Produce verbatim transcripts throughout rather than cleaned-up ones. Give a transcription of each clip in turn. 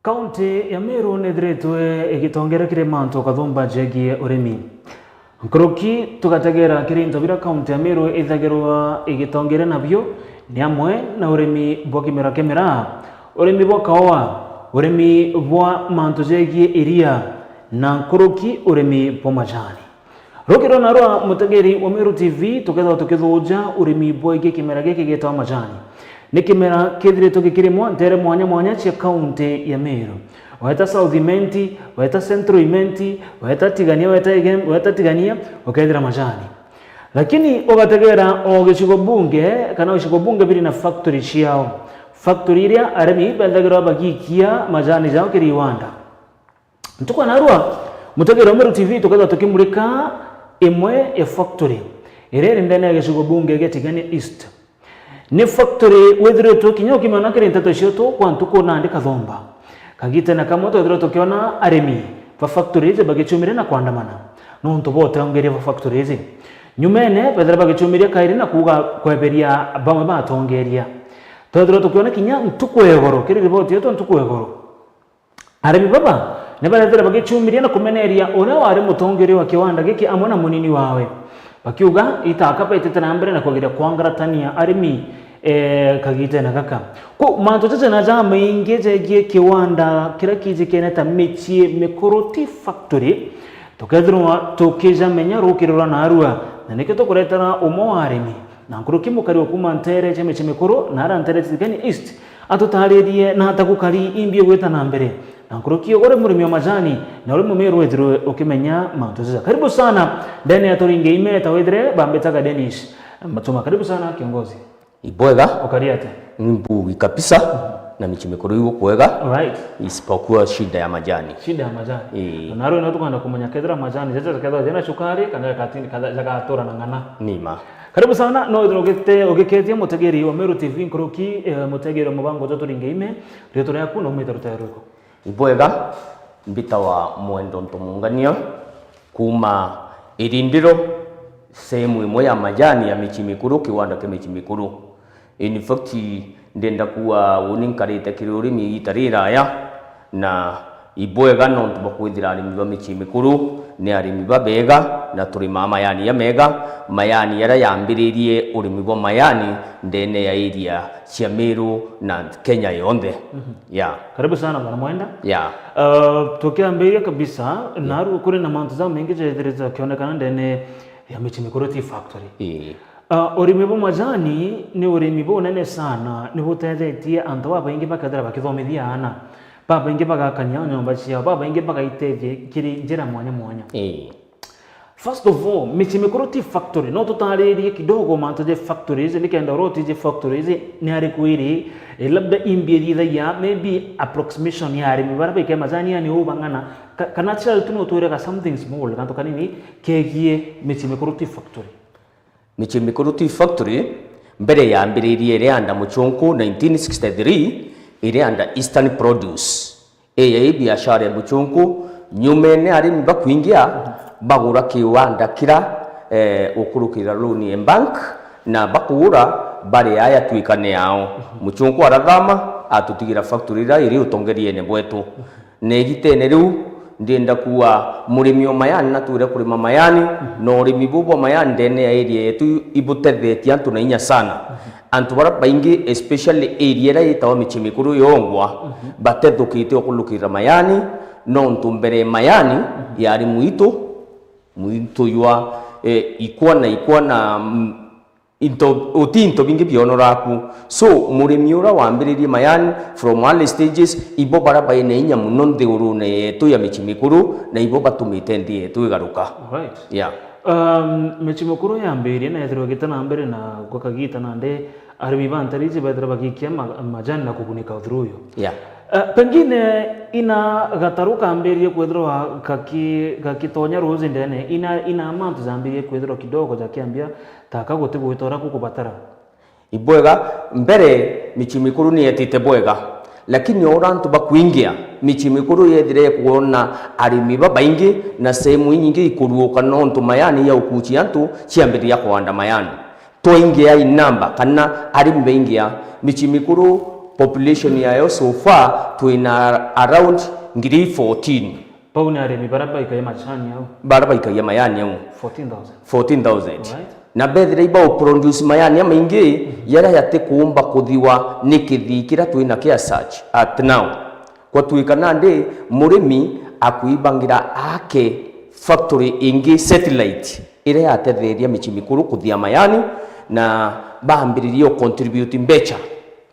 Kaunti ya Meru nithiritwe igitongera kiri mantu kathumba jegie urimi. Nkuruki tugategera kiri into biria kaunti ya Meru ithagirwa igitongere nabio ni amwe na urimi bwa kimera kimera, urimi bwa kaoa, urimi bwa mantu jegie iria, na nkuruki urimi bwa majani. Rukiro narwa mutegeri wa Meru T V, tukethirwa tukithuja urimi bwegie kimera giki gitagwa majani. Ni kimera kithiritwe gikirimwa ntere mwanya mwanya cia kaunti ya Meru. Weta South Imenti, weta Central Imenti, weta Tigania, weta Igem-, weta Tigania, ukethira majani. Lakini ugategera o gicigo bunge kana gicigo bunge biri na factory ciao. Factory iria arimi bethagirwa bagikia majani jao kiri iwanda. Ntuku ya narua, mutegeri wa Meru T V tukethirwa tukimurika imwe ya factory iria iri ndene ya gicigo bunge gia Tigania East. Ni factory withiritwe kinya ukimiona kiri nteto cietu kwa ntuku nandi kathomba. Kagitene kamwe twethirwa tukiona arimi ba factory iji bagicumiria na kwandamana nontu bwa utongeria bwa factory iji. Nyumene bethira bagicumiria kairi na kuuga kweberia bamwe batongeria. Twethirwa tukiona kinya ntuku ya igoro, kiri riboti yetu ntuku ya igoro. Arimi baba ni barethire bagicumiria na kumeneria uria wari mutongeria wa kiwanda giki amwe na munini wawe, bakiuga itaka baitite na mbere na kwegeria kwangaratania arimi, eh, kagitene gaka. Kwou mantu jaja na jamaingi jegie kiwanda kiria kijikene ta Micii Mikuru Tea Factory, tukethirwa tukijamenya rukiri rwa narua, na nikio tukuretera umwe wa arimi na nkuruki mukari wa kuuma ntere cia Micii Mikuru na ara ntere cia Tigania East, atutaririe na ata gukari imbi igwita na mbere, na nkuruki ugure murimi wa majani na uri mumiru withirwe ukimenya mantu jaja. Karibu sana ndene ya Turinge Ime, ta withire bambitaga Dennis Matuma. Karibu sana kiongozi. Ibwega. Ukari atia? Ni mbugi kabisa, na Micii Mikuru igukwega. Alright. Isipokuwa shida ya majani. Shida ya majani. Ii. Na rwino tukwenda kumenya kethira majani jaja jakethira jena cukari kana jakatini, kana jagatura na ng'ana. Nima. Karibu sana, no withirwe ugite-, ugiketie mutegeri wa Meru T V nkuruki, eh, mutegeri wa mubango jwa Turinge Ime, riitwa riaku na umite rutere rwiku? Ibwega, mbitawa Mwendo Ntomungania, kuuma Irindiro, sehemu imwe ya majani ya Micii Mikuru, kiwanda kia Micii Mikuru. In fact, ndenda kuuga uni nkarite kiri urimi igita riraya, na ibwega nontu bwa kwithira arimi ba Micii Mikuru ni arimi babega, na turimaa mayani jamega, mayani jaria yambiririe urimi bwa mayani ndene ya area cia Meru na Kenya yonthe. Mhm. Yeah. Karibu sana, Bwana Mwenda. Yeah. Uh, tukiambiria kabisa, yeah, naru kuri na mantu jamaingi jethirite jakionekana ndene ya Micii Mikuru Tea Factory. Ii. Ah, urimi bwa majani ni urimi bunene sana, ni butethetie antu babaingi bakethira bakithomithia aana. Babaingi bagakania nyomba ciao, babaingi bagaitethia kiri njira mwanya mwanya. Ii. First of all, Micii Mikuru Tea Factory, no tutaririe kidogo mantu ja factories, nikenda uria utiji factories ni ariku iri, eh, labda imbi ithithagia, maybe approximation ya arimi baria baikae majani yani uu bang'ana, ka-, kana actually tu no twire ga something small, gantu kanini kegie Micii Mikuru Tea Factory. Micii Mikuru Tea Factory mbere yambiririe iri under Muchunku nineteen sixty-three, iri under Eastern Produce. Ii yai biashara ya Muchunku, nyumene arimi bakwingia bagura kiwanda kira, eh, gukurukira loan ya bank, na bakugura baria yatwika ni yao. Muchunku arathama atutigira factory iria iri utongeriene bwetu. Na igitene riu, ndienda kuuga murimi o mayani natwire kurima mayani, mhm, na urimi buu bwa mayani ndene ya area yetu ibutethetie antu na inya sana. Mhm. Antu baria baingi, especially area iria yitagwa Micii Mikuru yongwa, mhm, batethukite ukurukira mayani, nontu mbere mayani, mhm, yari mwitu, mwitu jwa, eh, ikwa na ikwa na, mm, into, uti into bingi bionoraku. So, murimi uria wambiririe mayani from early stages, ibo baria baina inya muno nthigurune yetu ya Micii Mikuru, na ibo batumite nthi yetu igaruka. Alright. Yeah. Um, Micii Mikuru yambirie na yethirwa igita na mbere na gwa kagita nandi arimi ba ntari iji bethira bagikia ma-, majani na kugunika through yo. Yeah. Uh, pengine ina gataru kambiririe kwithirwa gaki-, gakitonya ruuji ndene, ina, ina amount jambirie kwithirwa kidogo jakiambia taka guti gwita uria gukubatara. Ibwega, mbere Micii Mikuru ni yetite bwega, lakini o uria antu bakwingia, Micii Mikuru yethire ikwona arimi babaingi na sehemu inyingi ikuruuka nontu mayani ya ukuucia antu ciambiriria kuanda mayani. Twaingia in number, kana arimi baingia, Micii Mikuru Population yayo so far twina around ngiri fourteen. Bau ni arimi baria baikagia majani au? Baria baikagia mayani au. Fourteen thousand. Fourteen thousand. Right. Na bethira ibau produce mayani amaingi, yaria yatikuumba kuthiwa ni kithii kiria twina kia such at now. Kwatuika nandi murimi akuibangira aake factory ingi satellite iria yatetheria micii mikuru kuthia mayani, na baambiririe u contribute mbecha.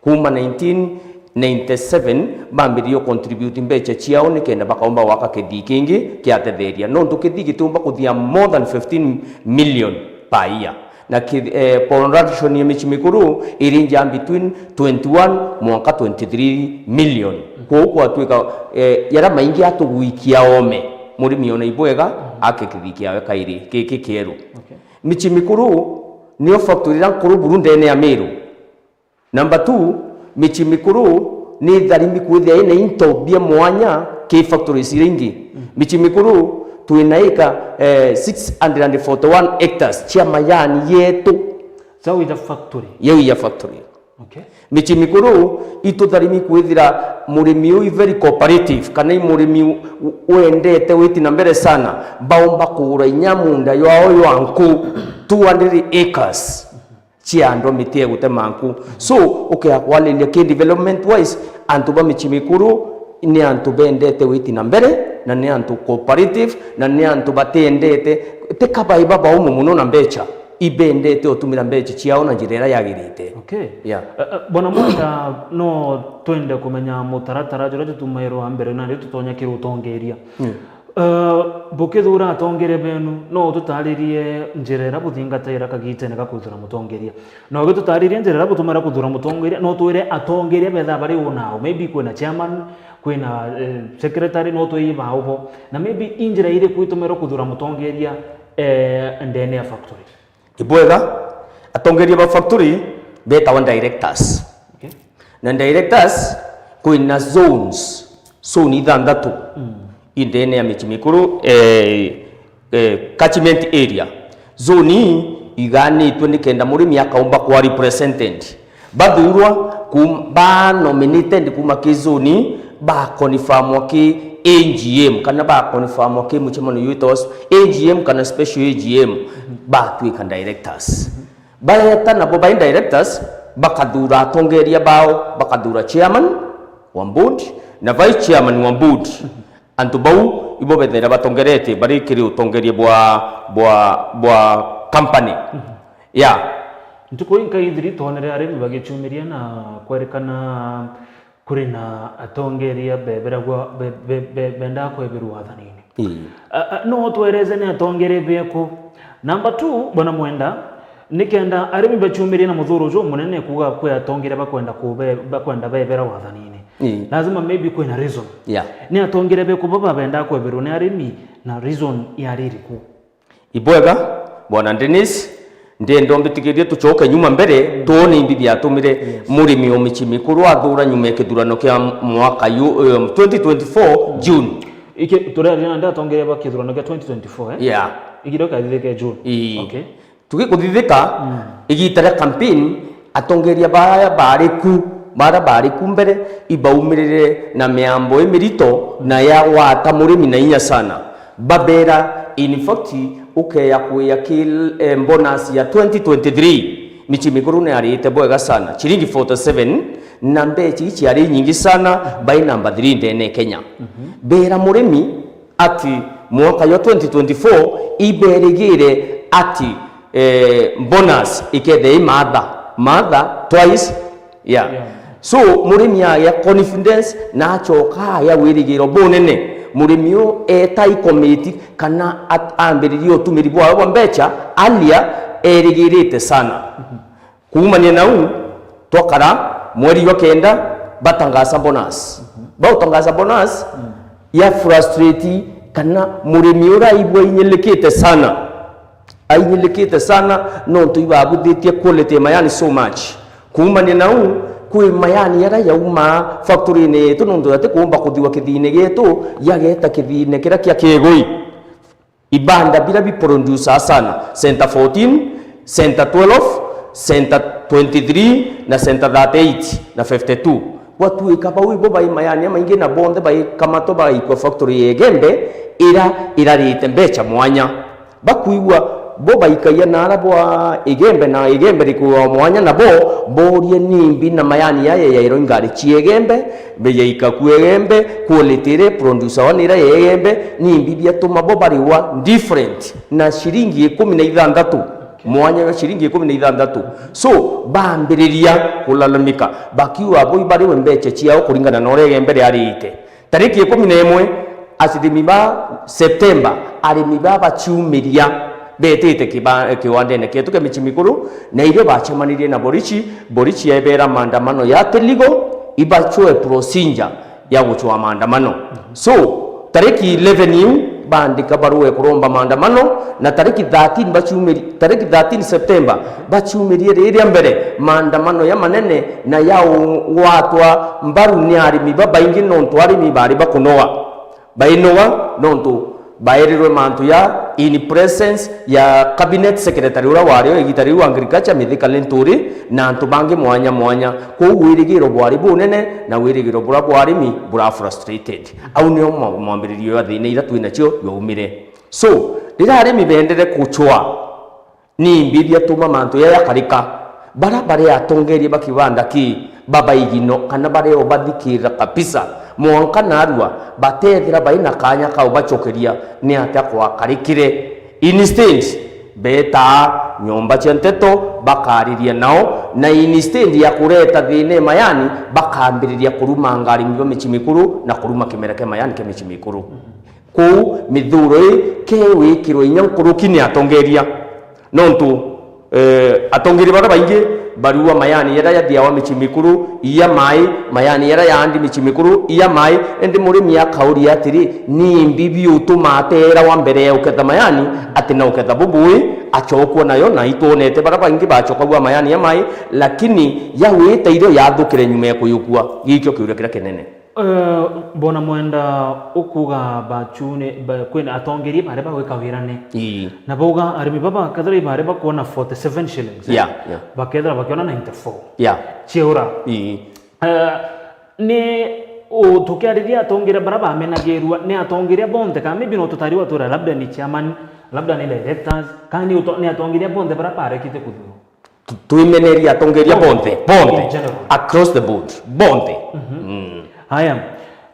Kuuma nineteen ninety-seven baambiririe u contribute mbecha ciao nikenda bakaumba gwaka kithii kingi kiatetheria, nontu kithii gitiumba kuthia more than fifteen million per year, na ki, eh, production ya micii mikuru irinja between twenty-one mwanka twenty-three million. Kwou kwatuika, eh, yaria maingi atugwikia oome, murimi ona ibwega ake kithii kiawe kairi giki kieru. Okay. Micii mikuru niyo factory iria nkuru buru ndene ya Meru. Number two, micii mikuru ni itharimi kwithia ina into bia mwanya ki factories iria ingi. Mm. Micii mikuru twina ika, eh, six hundred and forty-one hectares cia majani yetu. Jau ija factory? Jau ija factory. Okay. Micii mikuru itutharimi kwithira murimi uu i very cooperative, kana i murimi u-, u-, wendete witi na mbere sana, baumba kugura inya munda jwao jwa nku, two hundred acres. Cia andu a miti ya gutema nku. So, ukea kwariria ki development wise, antu ba micii mikuru ni antu bendete witi na mbere, na ni antu cooperative, na ni antu batiendete, ti kabai babaumu muno na mbecha, ibendete utumira mbecha ciao na njira iria yagirite. Okay. Yeah. Eh, eh, Bwana Mwenda, no twende kumenya mutaratara juria jutumairwa mbere na ri tutonya kiri utongeria. Mm. Eh, bukithura atongeria benu, no ututaririe njira iria buthingataira kagitene ga kuthura mutongeria? No ugitutaririe njira iria butumira kuthura mutongeria, no utwire atongeria betha bari unao? Maybe kwina chairman, kwina, eh, secretary, no utwire bao bo. Na maybe i njira iriku itumirwa kuthura mutongeria, eh, ndene ya factory? Ibwega, atongeria ba factory betagwa directors. Okay. Na directors kwina zones, zone ithanthatu, mm, i ndene ya micii mikuru, eh, eh, catchment area. Zone ii igaanitwe nikenda murimi akaumba kwa represented. Bathurwa kum-, ba nominated kuma ki zone, ba confirmwa ki A G M, kana ba confirmwa ki mucemanio jwitagwa A G M kana special A G M, batwika directors. Bareeta nabo bai directors, bakathura atongeria bao, bakathura chairman wa board na vice chairman wa board. Antu bau ibo bethaira batongeretie bari kiri utongeria bwa, bwa, bwa company. Mhm. Ya. Ntuku inkai ithiri twonere arimi bagicumiria na kwerikana kuri na atongeria beberagwa, be, be, be, bendaa kweberwa wathanini. Ii. A, a, no utwereze ni atongeria beku? Number two, Bwana Mwenda, nikenda arimi bacumirie na muthuro uju munene kuuga kwi atongeria bakwenda kube-, bakwenda bebera wathanini. Ii. Lazima maybe kwina reason. Yeah. Ni atongeria beku baba bendaa kweberwa ni arimi, na reason yari iriku? Ibwega, Bwana Dennis, ndienda umbitigirie tucoke nyuma mbere, mm, twone imbi biatumire, yes, murimi o micii mikuru athura nyuma ya kithurano kia mwaka yu, um, twenty twenty-four, mm, June. Iki turaria nandi atongeria ba kithurano kia twenty twenty-four, eh? Yeah. Igiria ukathithike June. Ii. Okay. Tugikuthithika, mm, igita ria campaign, atongeria baria bari ku, baria bari ku mbere, ibaumirire na miambo imirito na ya gwata murimi na inya sana. Babera, in fact, ukeya kuya ki, eh, bonus ya twenty twenty-three, micii mikuru ni yarite bwega sana, ciringi forty-seven, na mbeca ici ciari nyingi sana, bai number three ndene Kenya. Mhm. Bera murimi, ati mwaka jwa twenty twenty-four iberigire ati, eh, bonus ikethe i matha, matha twice, yeah. Yeah. So, murimi agia confidence na acoka agia wirigiro bunene. Murimi u eta i commit kana at-, ambiririe utumiri bwawe bwa mbeca, alia erigirite sana. Mhm. Kuumania nau, twakara mweri jwa kenda, batangaza bonus. Mhm. Bautangaza bonus, mm, ya frustrate kana murimi uria aigua ainyilikite sana. Ainyilikite sana, nontu ibabuthitie quality ya mayani so much. Kuumania nau, kwi mayani jaria jaumaa factory-ini yetu, nontu jatikuumba kuthiwa kithiine gietu, jageta kithiine kiria kia kigui. Ibanda biria biproducer sana, center fourteen, center twelve, center twenty-three na center thirty-eight na fifty-two. Gwatuika bau ibo bai mayani amaingi na bonthe baikamatwa bagaikua factory ya Igembe ira irarite mbecha mwanya. Bakwigua bo baikaia naara bwa Igembe na Igembe rikuwa mwanya nabo, borie nimbi na mayani yaya yairwa ingari cia Igembe, bejaika ku Igembe, quality iri producer one ira ya Igembe, nimbi biatuma bo bariwa different na ciringi ikumi na ithanthatu, mwanya jwa ciringi ikumi na ithanthatu. So, bambiriria kulalamika, bakiuga bo ibariwe mbecha ciao kuringana na uria Igembe riarite. Tariki ikumi na imwe, arimi ba Septemba, arimi ba baciumiria betite kiba-, kiwandene kietu kia Micii Mikuru, na irio bacemanirie na borichi, borichi yaibera maandamano ya tiligo, ibacwe procedure ya gucwa maandamano. So, tariki eleven iu, baandika barua ya kuromba maandamano, na tariki thirteen baciumiri-, tariki thirteen Septemba, baciumirie riria mbere maandamano ya manene na ya u-, gwatwa mbaru ni arimi babaingi, nontu arimi bari bakunoga. Bainoga nontu baerirwe mantu ya in presence ya cabinet secretary uria wari o igita riu agriculture, Mithika Linturi, na antu bangi mwanya mwanya. Kwou wirigiro bwari bunene na wirigiro buria bwa arimi bura frustrated. Au nio mwa-, mwambiririo ya thina ira twinacio yaumire. So, riria arimi bendere kuchwa, nimbi biatuma mantu jaya jakarika? Bara bari atongeria ba kibanda ki babaigino kana bari o bathikirira kabisa, mwanka narua batethira bai na kanya kau bachokeria ni atia kwakarikire. Instead, betaa nyomba cia nteto bakariria nao, na instead ya kureta thina e mayani, bakambiriria kurumanga arimi ba Micii Mikuru na kuruma kimera kia mayani kia Micii Mikuru. Kwou mithuro ii ke wikirwe inya nkuruki ni atongeria. Nontu, eh, atongeria baria baingi bariua mayani jaria jathiawa Micii Mikuru, iya mai, mayani jaria jaandi Micii Mikuru, iya mai, indi murimi akauria atiri, nimbi biutuma ateerawa mbere ya uketha mayani, ati na uketha bubui, achokua nayo, na itwonete baria baingi bachokagua mayani ya mai, lakini yawita irio yathukire nyuma ya kuyukua. Gikio kiuria kiria kinene. Eh, bona mwenda ukuga bachune, ba-, kwina atongeria baria bagwika wirane. Ii. Na bauga arimi baba kethira ibari bakuona forty-seven shillings, eh? Yeah, yeah. Bakethira bakiona ninety-four. Yeah. Chiura. Ii. Eh, ni u-, tukiariria atongeria baria bamenagirua, ni atongeria bonthe, kana maybe no tutari watwira labda ni chairman, labda ni directors, kana ni uto-, ni atongeria bonthe baria barekite kuthurwa? Tu-, twimeneria atongeria bonthe, bonthe, in general, across the board, bonthe. Mhm. Mm. Haya,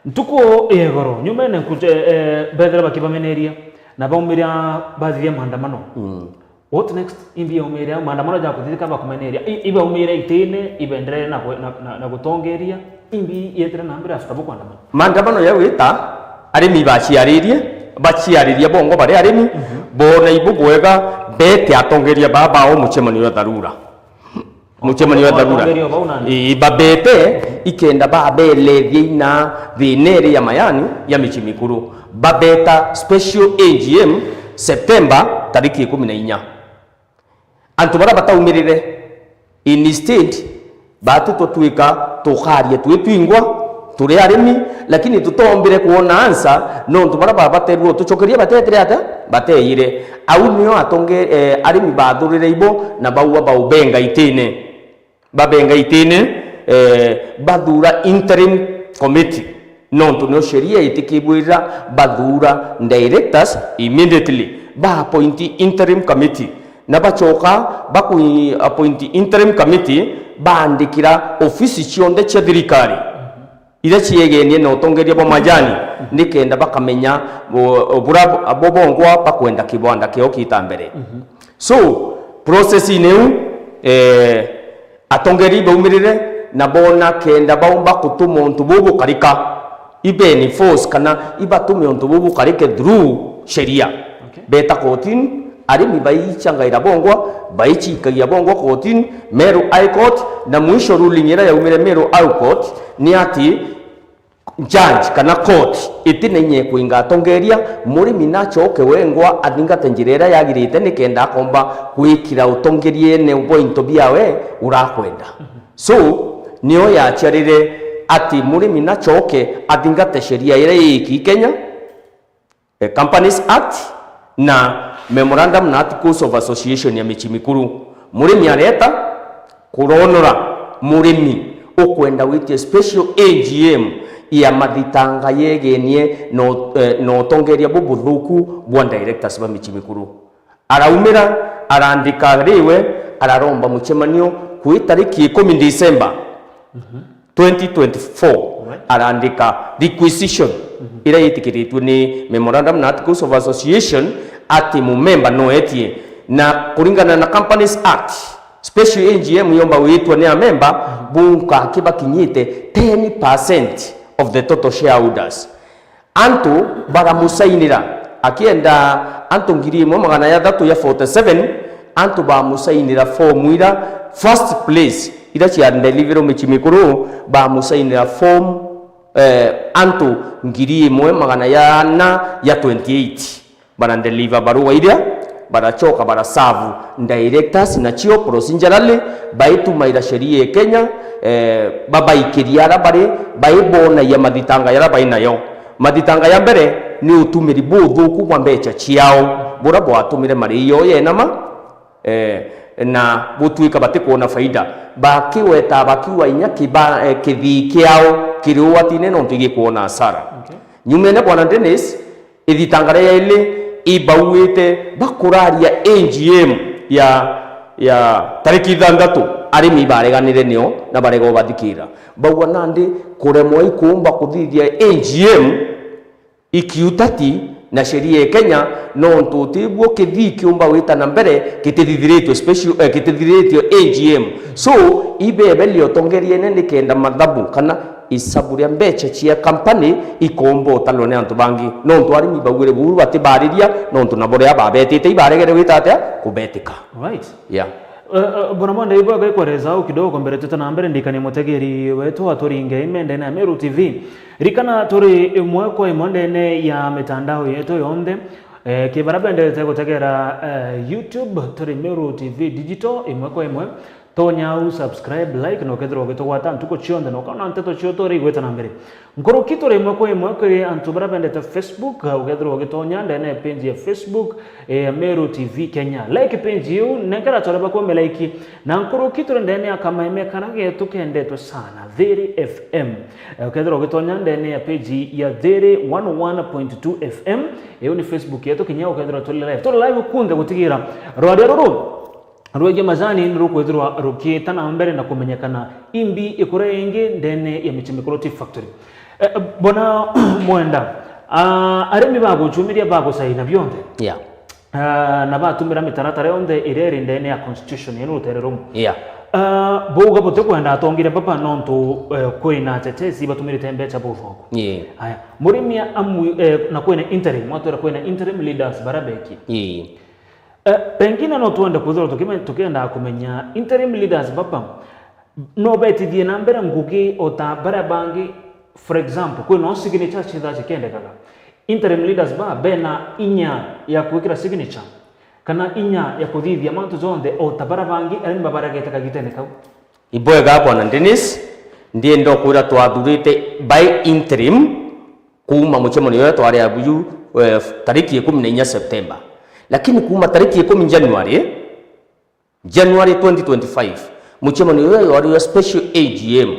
ntuku ya igoro, nyumene nkuche, eh, bethira bakibameneria, na baumiria bathithia maandamano. Mm. What next? Imbi yaumiria, maandamano jakuthithika bakumeneria. I-, ibaumire itine, ibenderee na kwe-, na, na, na gutongeria. Imbi yetire na mbere after bukwandamana? Maandamano yawita, arimi baciaririe, baciariria bongo bari arimi, mhm, bona ibu bwega, bete atongeria baa bao mucemanio ya dharura. Mucemanio ya dharura. Atongeria bau nani? Ii, babete, ikenda babelethia ina thina iri ya mayani ya Micii Mikuru. Babeta special A G M September tariki ikumi na inya. Antu baria bataumirire, instead, batu tutwika tukaria twi twingwa, turi arimi, lakini tutombire kwona answer, nontu baria babaterwe utucokeria batetire atia? Bateire. Au nio atonge-, eh, arimi bathurire ibo, na baua baubenga itine. Babenga itine, eh, bathura interim committee. Nontu nio sheria itikibwirira bathura directors immediately. Ba appoint interim committee. Na bachoka baku appoint interim committee, baandikira ofisi cionthe cia thirikari iria ciegenie na utongeria bwa majani, nikenda bakamenya bu-, bura bo bongwa bakwenda kibanda kiao kita mbere. Mhm. So, process-ini iu, eh, atongeria ibaumirire na bona kenda baumba kutuma untu buu bukarika, ibe enforce kana ibatume untu buu bukarike through sheria. Okay. Beta kotini, arimi baichangaira bongwa, baichikagia bongwa kotini, Meru High Court, na mwisho ruling iria yaumire Meru High Court ni ati, judge kana court iti na inya ya kuinga atongeria, murimi nachoke wengwa athingate njira iria yagirite nikenda akomba gwikira utongeriene bwa into biawe urakwenda. So, nio yaciarire ati murimi nachoke athingate sheria iria iiki Kenya, eh, Companies Act na Memorandum na Articles of Association ya Micii Mikuru. Murimi areta kuronora murimi ukwenda witie special A G M ya mathitanga yegenie no, eh, na utongeria bubuthuku bwa directors ba mici mikuru. Araumira, arandika riwe, araromba mucemanio kwi tariki ikumi December twenty twenty-four, Right. arandika requisition iria yitikiritue ni memorandum na articles of association ati mumemba no etie, na kuringana na Companies Act, special A G M yomba gwitwa ni amemba bunka kibakinyite ten percent of the total shareholders. Antu baramusainira, akienda antu ngiri imwe magana jathatu ya forty-seven, antu bamusainira form ira first place, ira cia delivery mici mikuru, bamusainira form, eh, antu ngiri imwe magana jana ya twenty-eight. Bara deliver barua iria, barachoka bara serve directors, nacio procedurally baitumaira sheria ya Kenya, eh, babaikiria ara bari, baibonagia mathitanga yara bai nayo. Mathitanga ya mbere ni utumiri buthuku bwa mbecha ciao, bura bwatumire mari iyo yenama, eh, na butuika batikwona faida. Bakiweta bakiuga inya kiba-, eh, kithii kiao kiri ugwatine nontu igikwona hasara. Okay. Nyumene Bwana Dennis, ithitanga ria yaili ibauite bakuraria A G M ya, ya tariki ithanthatu, arimi ibareganire nio na barega ubathikira. Bauga nandi kuremwa ikumba kuthithia A G M ikiutati na sheria ya Kenya, nontu utibwo kithii kiumba wita na mbere kitithithiritwe special, eh, kitithithiritwe A G M. So, ibebe liotongeriene nikenda mathabu kana isabu ria mbecha cia company ikomba utalwa ni antu bangi, nontu arimi bauire buru batibariria, nontu nabo ria babetite ibaregere wita atia kubetika. Right. Yeah. Eh, eh, Bwana Mwende, ibwega ikwareza au kidogo mbere twita na mbere, ndikanie mutegeri wetu aturinge imende na Meru T V. Rikana turi imwe kwa imwe ndene ya mitandao yetu yonthe. Eh, ki bara bendete gutegera, eh, YouTube, turi Meru T V Digital, imwe kwa imwe. Tonya au, subscribe, like, na ukethirwa ugitugwata ntuku cionthe, na ukona nteto cietu uri igwita na mbere. Nkuruki turi imwe kwa imwe kwi antu bara bendete Facebook, ukethirwa ugitonya ndene ya page ya Facebook, eh, ya Meru T V Kenya. Like page iu, nenkera tore bakume like. Na nkuruki turi ndene ya kamaeme kara getu kendetwe sana, Thiri F M. Eh, ukethirwa ugitonya ndene ya page ya Thiri one oh one point two F M, iu ni Facebook yetu, kinya ukethirwa turi live. Turi live kunthe gutigira rwaria ruru rwegie majani ni rukwithirwa rukiita na mbere na kumenyekana imbi ikuria ingi ndene ya Michi Mikuru Tea Factory. Eh, bona Mwenda, ah, arimi bagucumiria bagucaina bionthe. Yeah. Ah, na batumira mitaratara yonthe iria iri ndene ya constitution yenu rutere rumwe. Yeah. Ah, bauga butikwenda atongeria baba nontu, eh, kwina atetesi batumirite mbecha buthoku. Yeah. Aya, murimi amu, eh, na kwina interim, mwatwira kwina interim leaders bara beki. Yeah. Eh, pengine no twende kwithirwa tukime-, tukiendaa kumenya interim leaders baba no betithie na mbere ngugi o ta baria bangi. For example, kwina o signature ciithaa cikendekaga. Interim leaders ba bena inya ya gwikira signature kana inya ya kuthithia mantu jonthe o ta baria bangi aria babaregete kagitene kau? Ibwega, Bwana Dennis, ndienda kwira twathurite by interim kuuma mucemanio uria twari abuju, eh, tariki ikumi na inya September. Lakini kuuma tariki ikumi January, January twenty twenty-five, mucemanio uria wari wa special A G M,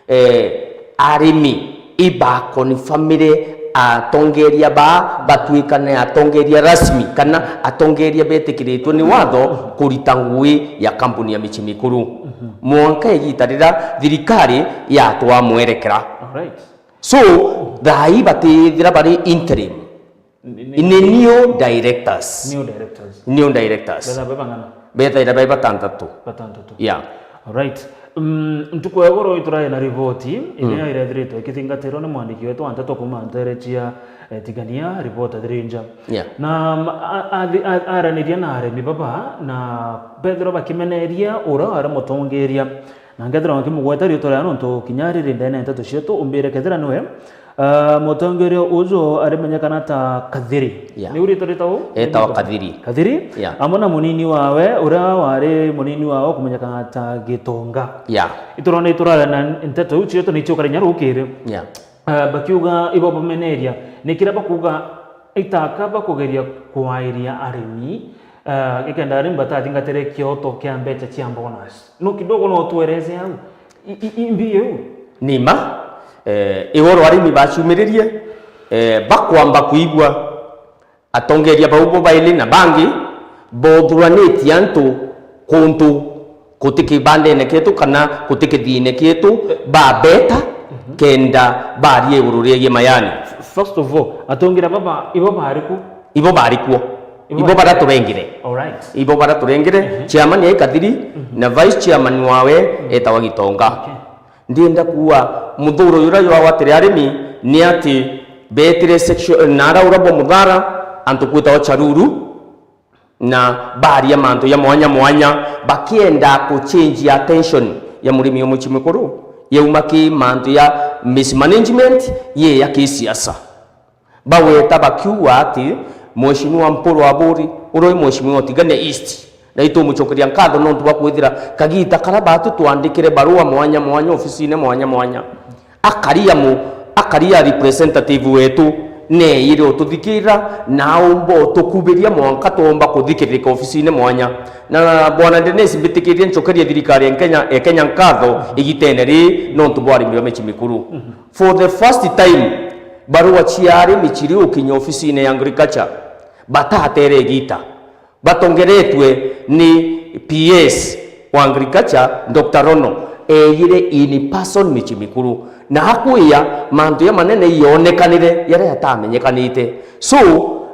eh, arimi ibakonfamire atongeria baa batuikane atongeria rasmi kana atongeria betikiritwe ni watho kurita ngugi ya kampuni ya Michi Mikuru. Mhm. Mwanka igita riria thirikari yatwaa mwerekera. Alright. So, thaa ii batithira bari interim. Ni, ni, ni new directors. New directors. New directors. Betha beba ng'ana? Bethaira bai batantatu. Batantatu. Yeah. Alright. Mm, ntuku ya igoro iturae na riboti, mm, iria irethiritwe ikithingatirwo ni mwandiki wetu wa nteto kuuma ntere cia, eh, Tigania, ribota thirinja. Yeah. Na, mm, a-, athi-, a-, araniria na aremi baba, na bethirwa bakimeneria ura ari mutongeria. Na ngethirwa nkimugweta riitwa ria nontu kinya riri ndene nteto cietu, umbire kethira niwe. Ah, mutongeria uju arimenyekana ta Kathiri. Yeah. Niu riitwa ritagwo? Etawa Kathiri. Kathiri? Yeah. Amwe na munini wawe, uria wari munini wawe kumenyekana ta Gitonga. Yeah. Iturone iturare na nteto iu cietu ni ciukari nya rukiri. Yeah. Ah, bakiuga ibo bameneria, ni kiria bakuga itaka bakugeria kwairia arimi, ah, ikenda arimi batathingatire kioto kia mbecha cia bonus. No kidogo no tuereze au. I- i- imbi iu? Ni ma, eh, igoro arimi baciumiririe, eh, bakwamba kuigua atongeria bau bo baili na bangi bothuranitie antu kuntu guti kibandene kietu kana guti kithiine kietu, babeta kenda baria iguru riegie mayani. First of all, atongeria baba ibo bari ku? Ibo bari kuo. Ibo ibo bari bara kuo. Turengire. All right. Ibo bara turengire. Mhm. Chairman e Kathiri, mhm, na vice chairman wawe, mhm, etawa Gitonga. Okay. Ndienda kuuga muthuro uria jwagwatire arimi ni ati betire section, na araura bwa muthara antu kwitawa Charuru, na baria mantu ya mwanya mwanya, bakienda ku change attention ya murimi o mucii mikuru, yauma ki mantu ya mismanagement, ye ya kisiasa. Bagweta bakiuga ati Mheshimiwa Mpuru Aburi, uria wi Mheshimiwa Tigania East, na itumucokeria nkatho nontu bwa kwithira kagita karia batu twandikire barua mwanya mwanya ofisine mwanya mwanya, akaria mu, akaria representative wetu, neeyire ututhikirira na aumba utukubiria mwanka twomba kuthikiririka ofisine mwanya. Na Bwana Dennis, mbitikirie ncokerie thirikari ya Kenya, ya Kenya nkatho igitene ri nontu bwa arimi ba mici mikuru. For the first time, barua cia arimi ciri ukinya ofisine ya agriculture, batatere igita. Batongeretwe ni P S wa agriculture, Doctor Rono, eeyire in person mici mikuru, na akwia mantu ya manene ionekanire yaria yatamenyekanite. So,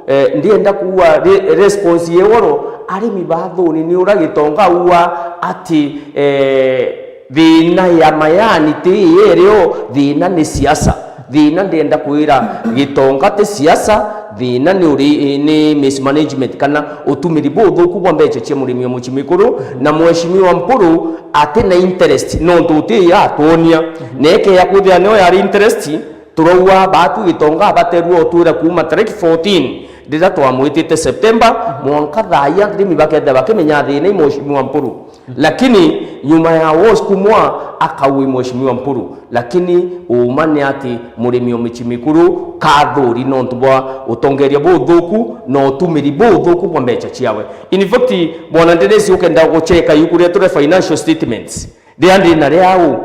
eh, ndienda kuuga re-, response ye igoro, arimi ba thuni ni uria Gitonga auga ati, eh, Thiina ya mayani ti ii irio, thiina ni siasa. Thiina ndienda kwira Gitonga ti siasa, thiina ni uri-, ni mismanagement kana utumiri buthuku bwa mbeca cia murimi o mucii mikuru, na Mheshimiwa Mpuru ati na interest nontu uti yatwonia. Na ikeya kwithira nio yari interest, turauga batu Gitonga abaterua utwira kuuma tariki fourteen riria twamwitite September, mwanka thaa ii arimi bakethira bakimenya thiina i Mheshimiwa Mpuru. Lakini nyuma ya Wars kumwa, akaui Mheshimiwa Mpuru. Lakini uuma ni ati murimi o mici mikuru kathuri nontu bwa utongeria buthuku na utumiri buthuku bwa mbeca ciawe. In fact, Bwana Dennis, ukenda gucheka yuku ria turi financial statements, ria ndi na ria u,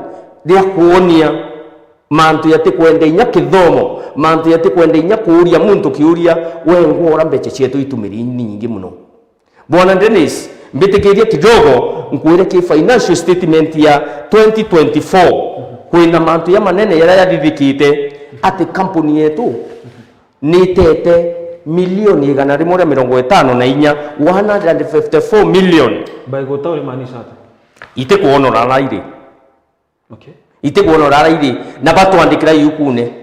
ria kuonia mantu yatikwenda inya kithomo, mantu yatikwenda inya kuuria muntu kiuria, we ngwora mbeca cietu itumiri nyingi muno. Bwana Dennis, mbitikirie kidogo, nkwire ki financial statement ya twenty twenty-four, kwina mantu ya manene yaria yathithikite, ati kampuni yetu ni itete milioni igana rimwe ria mirongo itano na inya, one hundred and fifty-four million. By gota urimaanisha atia? Itikwonora rairi. Okay. Itikwonora rairi, na batwandikira yukune.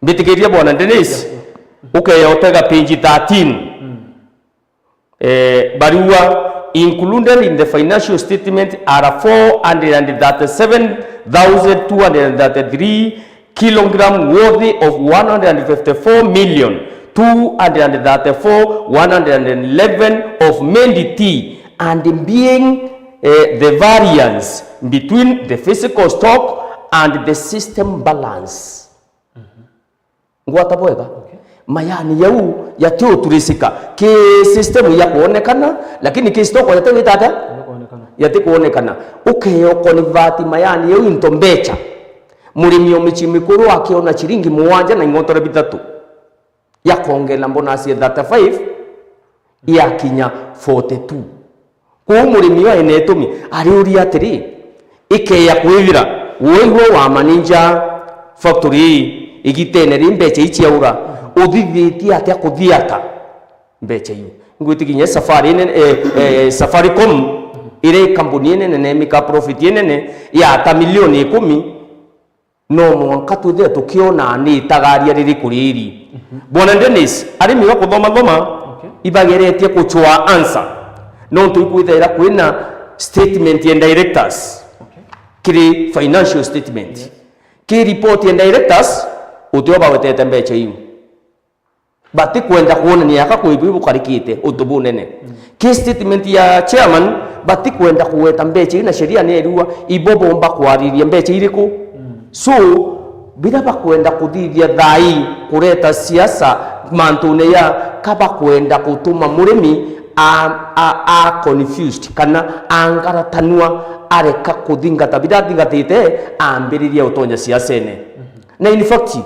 Mbitikirie Bwana Dennis, yes, sir, ukeya utega page thirteen. Mm. Eh, barua, included in the financial statement are four hundred and thirty-seven thousand two hundred and thirty-three kilogram worthy of one hundred and fifty-four million two hundred and thirty-four one hundred and eleven of Mendi tea, and being, eh, the variance between the physical stock and the system balance. Ngwata bwega? Okay. Mayani yau yatiuturisika ki system ya kuonekana, lakini ki stock yatiwita atia? Yatikwonekana. Yatikwonekana. Ukeyo convert mayani yau into mbeca. Murimi o mici mikuru akiona ciringi mugwanja na ing'ontore bithatu, yakongerera bonus ya thirty-five, yakinya forty-two. Kwou murimi oe na itumi, ariuria atiri, ikeya kwithira woigwe wa manager factory ii, igitene ri mbeca ii ciaura, uthithitie atia kuthiata mbeca iu? Ngwitikinya safari nene, eh, eh, Safaricom, iria i kambuni inene na imika profit inene ya ta milioni ikumi, no mwanka twithire tukiona ni itagaria ririku riri. Mhm. Bwana Dennis, arimi ba kuthoma thoma, okay, ibageretie kuchwa answer. Nontu ikwithaira kwina statement ya directors, okay, kiri financial statement. Yes. Ki report ya directors, utio bawetete mbeca iu. Batikwenda kwonania aka kwibu ibukarikite untu bunene. Mm. Ki statement ya chairman, batikwenda kugweta mbeca ii na sheria ni erua ibo bomba kwariria mbeca iriku. Mm. So, biria bakwenda kuthithia thaa ii kureta siasa mantune ya ka bakwenda gutuma murimi a, a, a confused kana angaratanua, areka kuthingata biria athingatite, ambiriria utonya siasene. Mhm. Na in fact,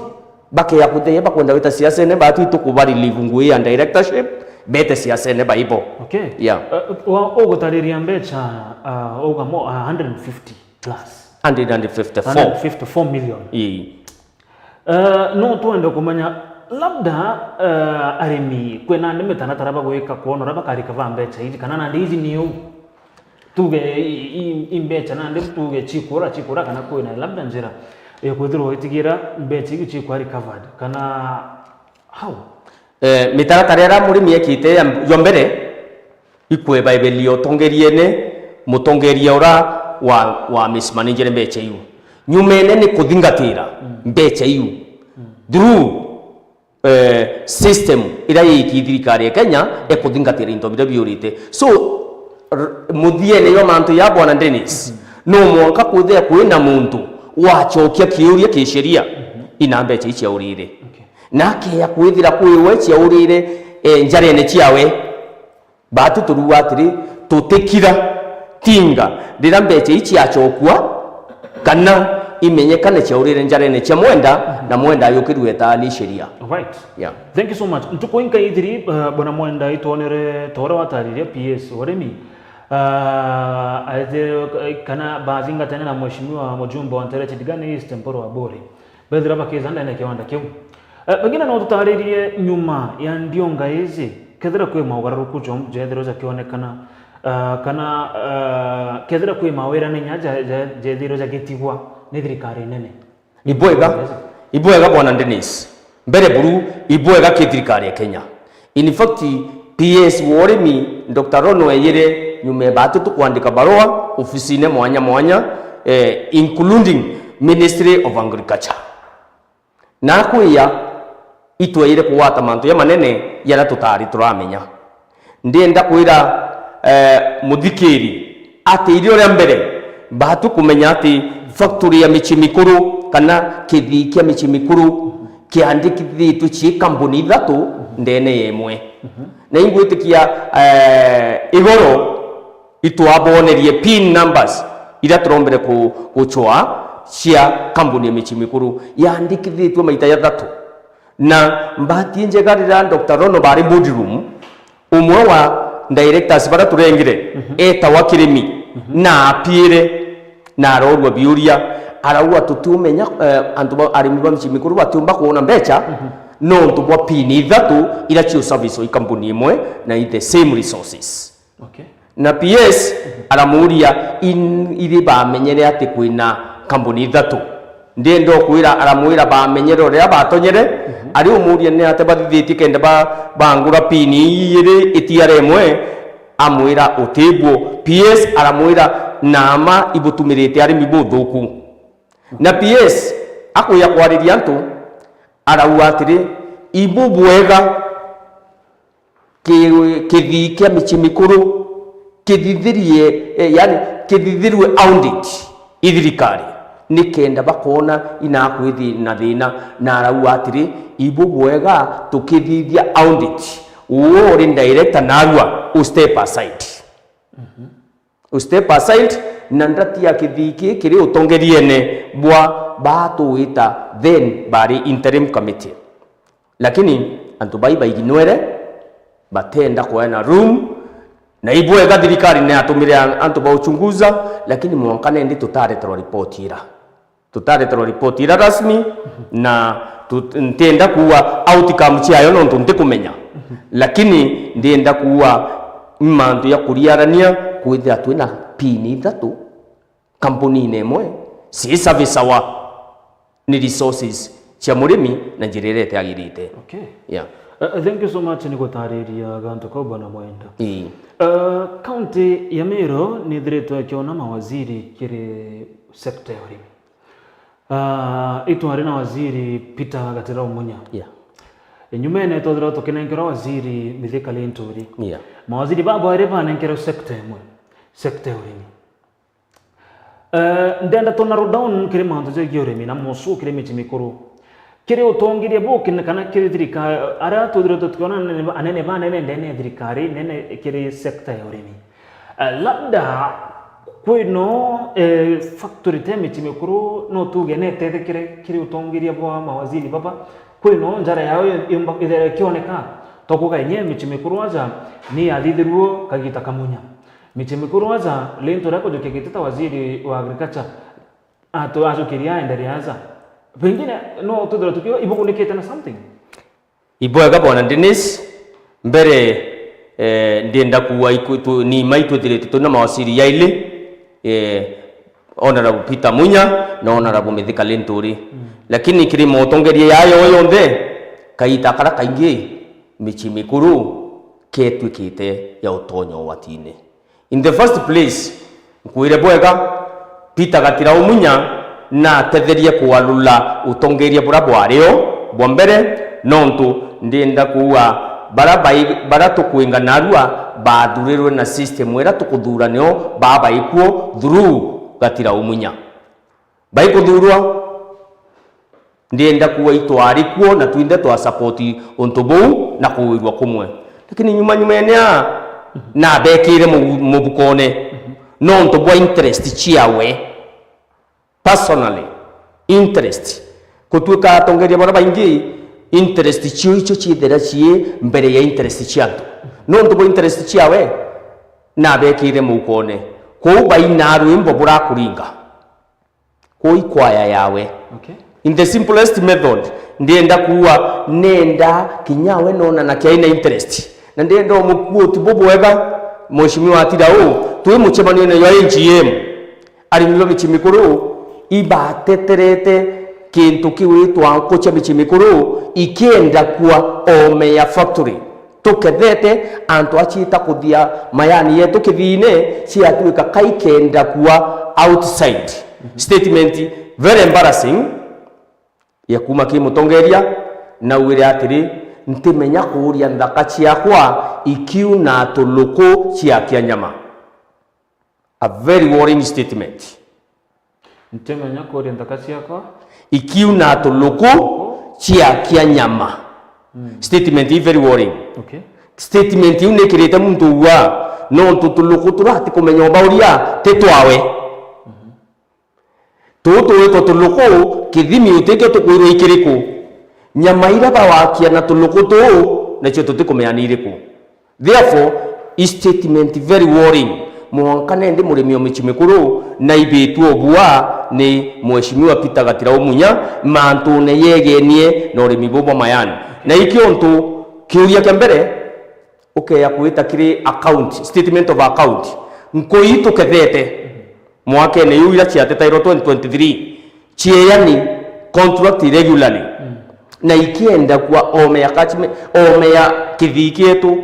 bakeya kuthee bakwenda gwita siasene, batu itukuba relieve nguo ya directorship, bete siasene baibo. Okay. Yeah. Uh, wa-, ugutariria mbecha, uh, uga mo, uh, hundred fifty plus. Hundred and fifty-four. Hundred fifty-four million. Ii. Eh, no twende kumenya, labda, eh, arimi, kwina nandi mitaratara bagwika kwona uria bakarika ba mbecha iji, kana nandi iji ni uu? Tuge i, i, i mbecha nandi tuge cikura, cikura, kana kwina labda njira ya kwithirwa itigira mbecha iji cikwa recovered, kana how? Eh, mitaratara iria murimi ekite ya, ya mbere, ikwebaiberia utongeriene, mutongeria ura wa, wa mismanagere mbecha iu. Nyumene ni kuthingatira, mm, mbecha iu, mm, through, eh, system iria yiki thirikari ya Kenya ekuthingatira into biria biurite. So, r-, muthiene jwa mantu ya Bwana Dennis, mm, no mwanka kwithia kwina muntu wachokia kiuria kisheria, mm, ina mbecha iu ciaurire. Okay. Na akeya kwithira kwiwe ciaurire, eh, njarene ciawe. Batu turuga atiri, tutikira tinga riria mbecha ii ciachokua, kana imenyekane ciaurire njarene cia Mwenda, na Mwenda ayukirue etaani sheria. Right. Yeah. Thank you so much. Ntuku inka ithiri, uh, Bwana Mwenda itwonere tore watariria P S urimi. Uh, aithe, kana bathingatene na Mheshimiwa Mujumbe wa Ntere Chidigani East Mpuru Aburi. Bethira bakiza ndene ya kiwanda kiu. Eh, pengine no tutaririe nyuma ya ndionga iji, kethira kwi maugararuku jo-, jethirwa jakionekana, eh, kana, eh, kethira kwi mawirane nya ja-, ja-, jethirwa jagitigwa ni thirikari nene. Ibwega, ibwega Bwana Dennis. Mbere buru, ibwega ki thirikari ya Kenya. In fact, P S wa urimi, Doctor Rono Eyere, nyuma ya batu tukwandika barua ofisine mwanya mwanya, eh, including Ministry of Agriculture. Na akwiya, itweire kugwata mantu jamanene jaria tutari turamenya. Ndienda kwira, eh, muthikiri ati iri uria mbere, batu kumenya ati factory ya michi mikuru kana kithii kia michi mikuru kiandikithitue cii kambuni ithatu ndene ya imwe. Mhm. Na ingwitikia, eh, igoro itwabonerie pin numbers iria turombere ku-, gucwa cia kambuni ya michi mikuru yandikithitue maita jathatu. Na mbati njega riria Doctor Rono bari boardroom, umwe wa directors baria turengire, mhm, etawa Kirimi, mhm, na apiire na arorua biuria, arauga tutiumenya, eh, antu ba, arimi ba michi mikuru batiumba kwona mbecha, mhm, nontu bwa pin ithatu iria cio service o i kambuni imwe na i the same resources. Okay. Na P S aramuuria, in-, iri bamenyere ati kwina kambuni ithatu? Ndienda ukwira, aramwira bamenyere uria batonyere, mhm, ari umuuria ni ate bathithitie kenda ba-, bangura pin ii iri itiara imwe, amwira utiguo. P S aramwira, nama ibutumirite arimi buthuku. Na P S akwija kwariria antu, arauga atiri, ibubwega ki-, kithii kia michi mikuru kithithirie, eh, yani, kithithirue audit i thirikari, nikenda bakoona inakwithi na thina, na arauga atiri, ibubwega tukithithia audit. Uu uri director narua, u step aside. Mhm. U step aside, na ndati ya kithii kii kiri utongeriene bwa batu wita then bari interim committee. Lakini antu bai baiginwere, batenda kueana room, na ibwega thirikari ni yatumire an-, antu ba uchunguza, lakini mwanka nendi tutareterwa ripoti ira. Tutareterwa ripoti ira rasmi, na tut-, ntienda kuuga outcome ciayo nontu ntikumenya. Lakini ndienda kuuga ni mantu ya kuriarania kwithira twina pin ithatu kampunine imwe, ci service-awa ni resources cia murimi na njira iria itiagirite. Okay. Yeah. Uh, thank you so much ni gutariria gantu kau, Bwana Mwenda. Ii. Uh, county ya Meru ni ithiritwe ikiona mawaziri kiri sector ya urimi. Uh, itwari na waziri Peter Gatira Umunya. Yeah. Nyumene twethirwa tukinenkerwa waziri Mithika Linturi. Yeah. Mawaziri babo eri banenkerwe sector imwe, sector ya urimi. Eh, ndenda tu narrow down kiri mantu jegie urimi na musu kiri michi mikuru. Kiri utongeria buki kana kiri thirikari, aria twithirite tukiona anene, anene banene ndene ya thirikari, nene kiri sector ya urimi. Eh, labda Kwi no, eh, factory te micii mikuru, no tuge netethekere kiri utongeria bwa mawaziri baba. Kwi no njara yao yumba ithere kioneka. Tokuga inye micii mikuru aja ni yathithirwo kagita kamunya. Micii mikuru aja, Linturi akujukia giti ta waziri wa agriculture, atu-, ajukiria aenderea aja. Pengine no tuthirwa tukiuga ibugunikite na something. Ibwega Bwana Dennis, mbere, eh, ndienda kuuga iku-, tu-, ni ma itwithirite tuna mawaziri yaili, eh, Honorable Peter Munya na Honorable Mithika Linturi. Mm. Lakini kiri motongeria yayo yonthe, kaita kara kaingi micii mikuru ketwikite ya utonya ugwatine. In the first place, nkwire bwega, Peter Gatirau Munya natetherie kwarula utongeria bura bwario bwa mbere, nontu ndienda kuuga bara bai-, bara tukwinga narua bathurirwe na system ira tukuthuura nio babaikuo through Gatirau Munya. Baikuthuurwa, ndienda kuuga itwari kuo na twinthe twa support untu buu na kuwirua kumwe. Lakini nyuma nyumene aa, nabekire mu-, mubukone nontu bwa interest ciawe. Personally, interest. Kutuika atongeria bara baingi, interest cio icio ciithira cii mbere ya interest cia antu. Nontu bwa interest ciawe, nabekire mukone. Kwou baina rwimbo burakuringa. Kwou ikwaya yawe. Okay. In the simplest method, ndienda kuuga nenda kinya we nona na kiaina interest. Na ndienda umukuoti bubwega, Mheshimiwa Gatirau, twi mucemanio-ini jwa A G M. Arimi ba micii mikuru ibateterete kintu kiwitwa nku cia micii mikuru ikienda kua ome ya factory. Tukethete antu aciita kuthia mayani yetu kithiine, ciatuika kai kenda kua outside. Statement very embarrassing ya kuuma ki mutongeria, naugire atiri, "Ntimenya kuuria nthaka ciakwa ikiuna tuluku ciakia nyama." A very worrying statement. Ntimenya kuuria nthaka ciakwa. Ikiuna tuluku ciakia nyama. Mm. Statement i very worrying. Okay. Statement iu nikirite muntu ugwa, nontu tuluku turia atikumenya ubauria ti twawe. Mhm. Tuu twitwa tuluku, kithimi utikio tukwirwa ikiriku. Nyama iria bawakia na tuluku tuu, nacio tutikumenya ni iriku. Therefore, i statement very worrying. Mwanka nendi murimi o micii mikuru naibitue ubua ni Mheshimiwa Peter Gatirau Munya mantune yegenie na urimi buu bwa mayani. Na ikio ntu kiuria kia mbere, ukeya kwita kiri account, statement of account. Nkui tukethete mwakene yu iria ciatetairwo twenty twenty-three, cieani contract regularly. Mm. Na ikienda kua ome ya catchment, ome ya kithii kietu,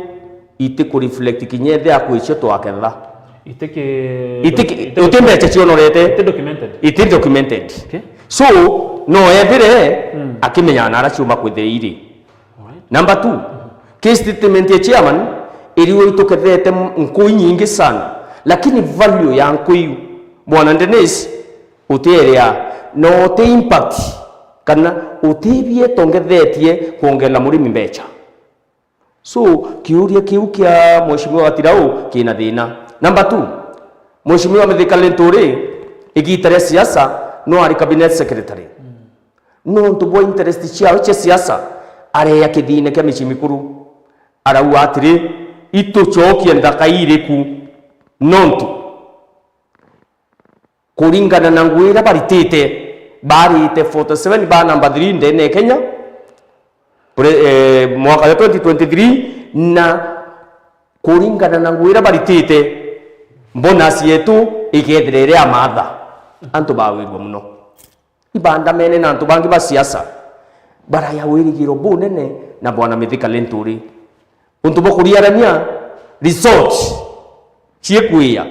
iti ku reflect kinya ethe akwicio twaketha. Iti ki-, iti ki-, iti uti mbeca cionorete. Iti documented. Iti documented. Okay. So, no ethire, mm, akimenya nara ciuma kwithira iri. Alright. Number two, ki statement ya chairman, iriwe itukethete m-, nkui nyingi sana, lakini value ya nkui iu, Bwana Dennis, utiiria, no uti impact, kana utibietongethetie kwongerera murimi mbeca. So, kiuria kiu kia Mheshimiwa Gatirau kina thina. Number two, Mheshimiwa Mithika Linturi, igita ria siasa, no ari cabinet secretary. Nontu bwa interest ciao cia siasa, areya kithiine kia micii mikuru. Arauga atiri, "Itucokie nthaka iriku?" Nontu kuringana na ngugi iria baritite, barite forty seven ba number three ndene ya Kenya, pre-, eh, mwaka jwa twenty twenty-three, na kuringana na ngugi iria baritite, bonus yetu ikethira iri ya maatha. Antu bawirua muno. Ibandamene na antu bangi ba siasa, baraya wirigiro bunene na Bwana Mithika Linturi. Untu bwa kuriarania, result ciikwiya,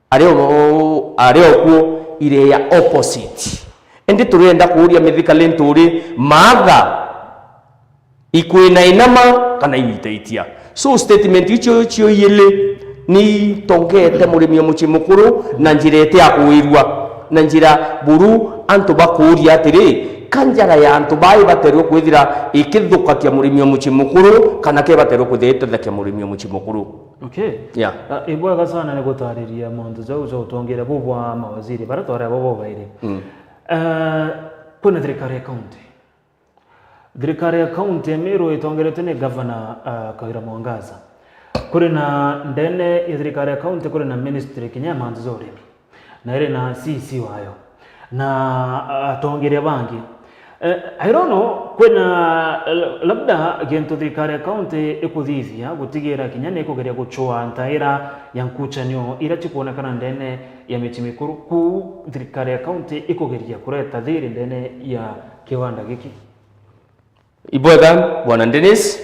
ari o, ari o kuo ireya opposite. Indi turienda kuuria Mithika Linturi, maatha ikwina inama kana iwitaitia? So statement icio cio iili ni itongete murimi o mucii mukuru na njira iti ya kuwirua, na njira buru antu bakuuria atiri, ka njara ya antu baa ibaterwe kwithira ikithukakia murimi o mucii mukuru, kana ka ibaterwe kwithira itethakia murimi o mucii mukuru? Okay. Yeah. Ah, ibwega sana ni gutariria mauntu jau ja utongeria buu bwa mawaziri baria twari abo bobairi. Mm. Ah, kwina thirikari ya county. Thirikari ya county ya Meru itongeretwe ni Governor, ah, Kawira Mwangaza. Kuri na ndene ya thirikari ya county kuri na ministry kinya ya mantu ja urimi. Na iri na C C wayo. Na, ah, atongeria bangi. Eh, I don't know, kwina, eh, labda gintu thirikari ya county ikuthithia gutigira kinya ni ikugeria gucwaa ntaira ya nkuchanio iria cikwonekana ndene ya micii mikuru, kuu thirikari ya county ikugeria kureta thiri ndene ya kiwanda giki. Ibwega, Bwana Dennis,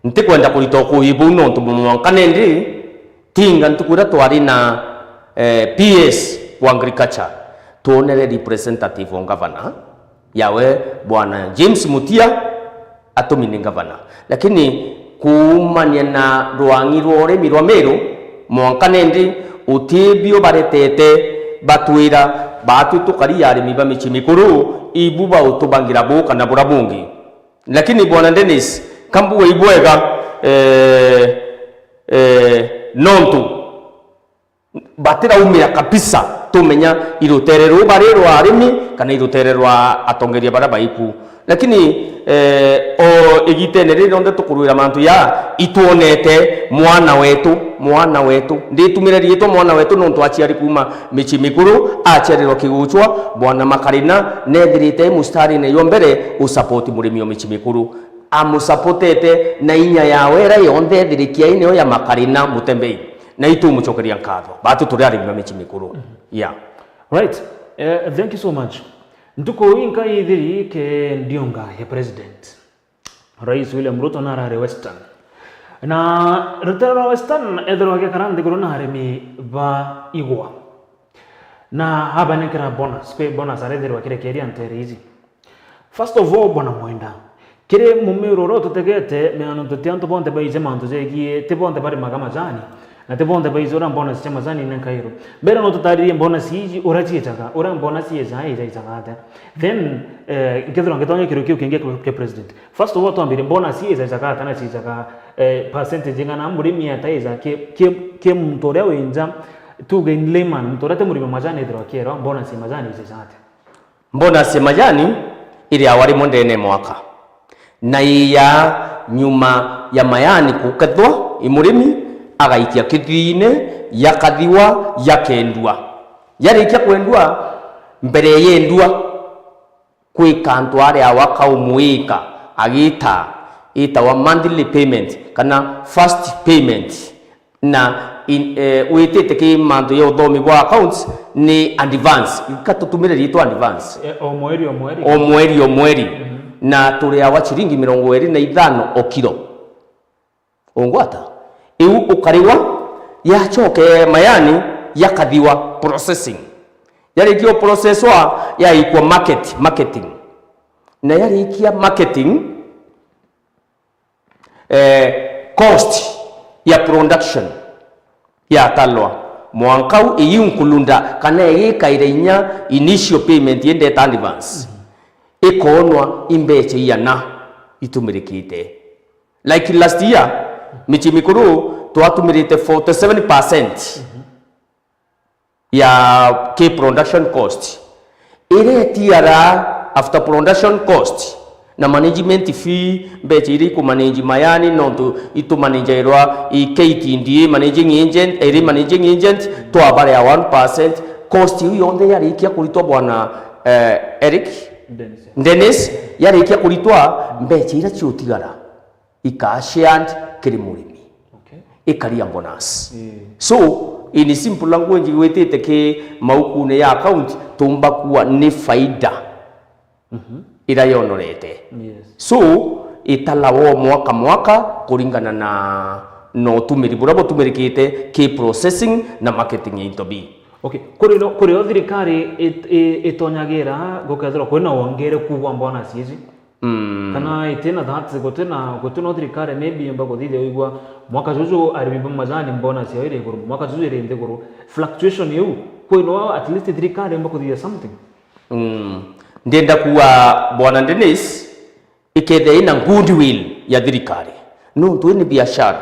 ntikwenda kurita ukui buu nontu mwanka nindi tinga ntuku iria twari na, eh, P S wa agriculture, twonere representative wa governor, yawe Bwana James Mutia, atumi ni governor. Lakini kuumania na rwang'i rwa urimi rwa Meru, mwanka nindi utibio baretete batwira, baatwi tukari arimi ba micii mikuru, ibu bautubangira buu kana bura bungi. Lakini Bwana Dennis, kambuga ibwega, eh, eh, nontu batiraumira kabisa, tumenya irutere ruu bari rwa arimi kana irutere rwa atongeria baria baiku. Lakini, eh, o igitene riri rionthe tukurwira mantu ya, itwonete mwana wetu, mwana wetu, nditumire riitwa mwana wetu nontu aciari kuuma micii mikuru, aciarirwa Kiguchwa, Bwana Makarina, nethirite mustarine yo mbere u support murimi o micii mikuru. Amusapotete na inya yawe iria yonthe ethirikia ii niyo ya Makarina Mutembei. Na itumucokeria nkatho. Batu turi arimi ba micii mikuru. Yeah. Right. Eh, thank you so much. Ntuku inka ithiri ke ndionga ya president, Rais William Ruto narari Western. Na rutere rwa Western ethirwa agikara nthiguru na arimi ba igwa. Na abanenkera bonus, kwi bonus arethirwa akirekeria ntere iji. First of all, Bwana Mwenda, kiri mumiru uria ututegete, meano tuti antu bonthe baije mantu jegie, ti bonthe barimaga majani, na ti bonthe baije uria bonus cia majani inenkairwe. Mbere no tutaririe bonus iji uria ciejaga, uria bonus iejaga, ieja ijaga atia. Then, eh, nkethirwa ngitonya kiru kiu kingi kia president. First of all, twambirie bonus ieja ijaga atia na ciejaga, eh, percentage ing'ana, murimi ataija ki, ki, ki muntu uria wi nja, tuge in layman, muntu uria ti murimi wa majani ethirwa akierwa bonus ya majani ieja ijaga atia. Bonus ya majani iriagwa rimwe ndene ya mwaka, na iya nyuma ya majani kukethwa, i murimi agaikia kithiine, yakathiwa, yakendua. Yarikia kwendua, mbere yendua, kwi kantu ariagwa kaumwika agita, itawa monthly payment kana first payment. Na in, eh, witite ki mantu ya uthomi bwa accounts ni advance. Ika tutumire riitwa advance. Eh, o mweri, o mweri. O mweri, o mweri. Mhm. Na turiawa ciringi mirongo iri na ithano o kiro. Ungwata? Iu ukarigwa, yacoke majani yakathiwa processing. Yarikia processwa, yaikwa market, marketing. Na yarikia marketing, eh, cost ya production yatalwa. Mwanka u iu nkulunda kana igikaira inya initial payment yendete advance. Ikonwa imbecha iana itumirikite. Like last year, michi mikuru twatumirite forty seven percent ya ki production cost. Iria itiara after production cost na management fee, mbecha iria ikumanage majani, nontu itumanagirwa i K T D A managing agent, iri managing agent, twabaria one percent. Cost iu yonthe yarikia kuritwa, bwana, eh, Eric Dennis. Dennis, yarikia kuritwa, mbecha iria ciutigara ikaa shared kiri murimi. Okay. Ikaria bonus. Ii. So, in simple language, gwitite ki maukune ya account, tumba kuwa ni faida, mhm, ira yonorete. Yes. So, italawa o mwaka mwaka kuringana na, na utumiri buria butumirikite ki processing na marketing into B. Okay. Kuri no, kuri o thirikari it-, i-, itonyagira gukethirwa kwina wongereku bwa bonus ici? Mm. Kana itina that, gutina, gutina thirikari maybe yomba kuthithia wigua mwaka juju arimi ba majani bonus yao iri iguru, mwaka juju iri nthiguru. Fluctuation iu, kwi no at least thirikari yomba kuthithia something? Mm. Ndienda kuwa, bwana Dennis, ikethia ina goodwill ya thirikari. Nontu ii ni biashara.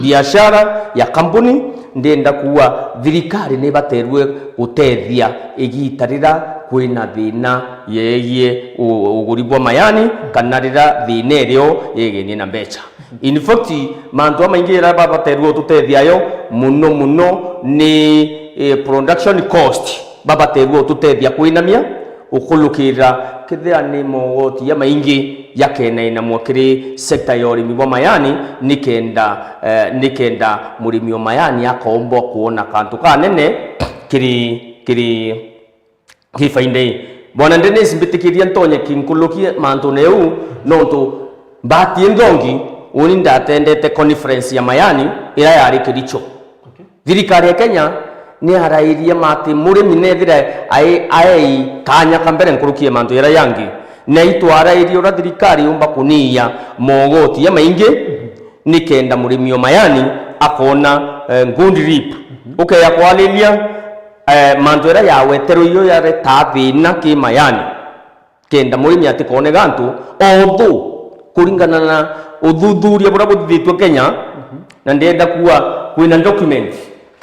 biashara ya kampuni, ndienda kuuga thirikari ni ibaterue gutethia igita rira kwina thina yegie u-, uguri bwa mayani, kana rira thina irio yegenie na mbeca. In fact, mantu jamaingi jaria babaterue gututethia ayo muno muno ni, eh, production cost, babaterue gututethia kwinamia, ukulukira kethira ni mogoti jamaingi jakenainamwa kiri sector ya urimi bwa mayani, nikenda, eh, nikenda murimi wa mayani akoomba kwona kantu kanene kiri, kiri, kiri faida ii. Bwana Dennis, mbitikiria ntonye kinkulukie mantune jau, nontu mbati nthongi, uni ndatendete conference ya mayani ira yari Kericho. Okay. Thirikari ya Kenya ni yarairie ma ati murimi nethira ai-, aei kanya ka mbere nkuruki ya mantu jaria jangi. Na itwarairie uria thirikari yumba kuniia mogoti jamaingi, nikenda murimi o mayani akona, eh, good rip. Ukeya kwariria, eh, mantu jaria yaweterwe iyo yaretaa thina ki mayani. Kenda murimi atikone gantu, although kuringana na uthuthuria buria buthithitue Kenya, na ndienda kuuga kwina document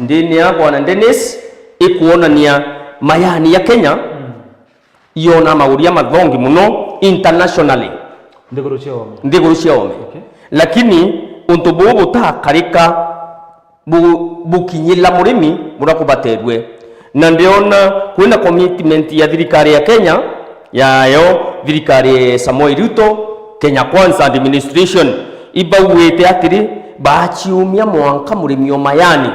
ndini ya Bwana Dennis ikwonania mayani ya Kenya yona maguri jamathongi muno internationally, nthiguru cia oome. Nthiguru cia oome. Okay. Lakini untu buu butakarika bu-, bukinyila murimi buria kubaterue. Na ndiona kwina commitment ya thirikari ya Kenya, yayo thirikari ya Samoei Ruto, Kenya Kwanza administration, ibauite atiri, bachiumia mwanka murimi o mayani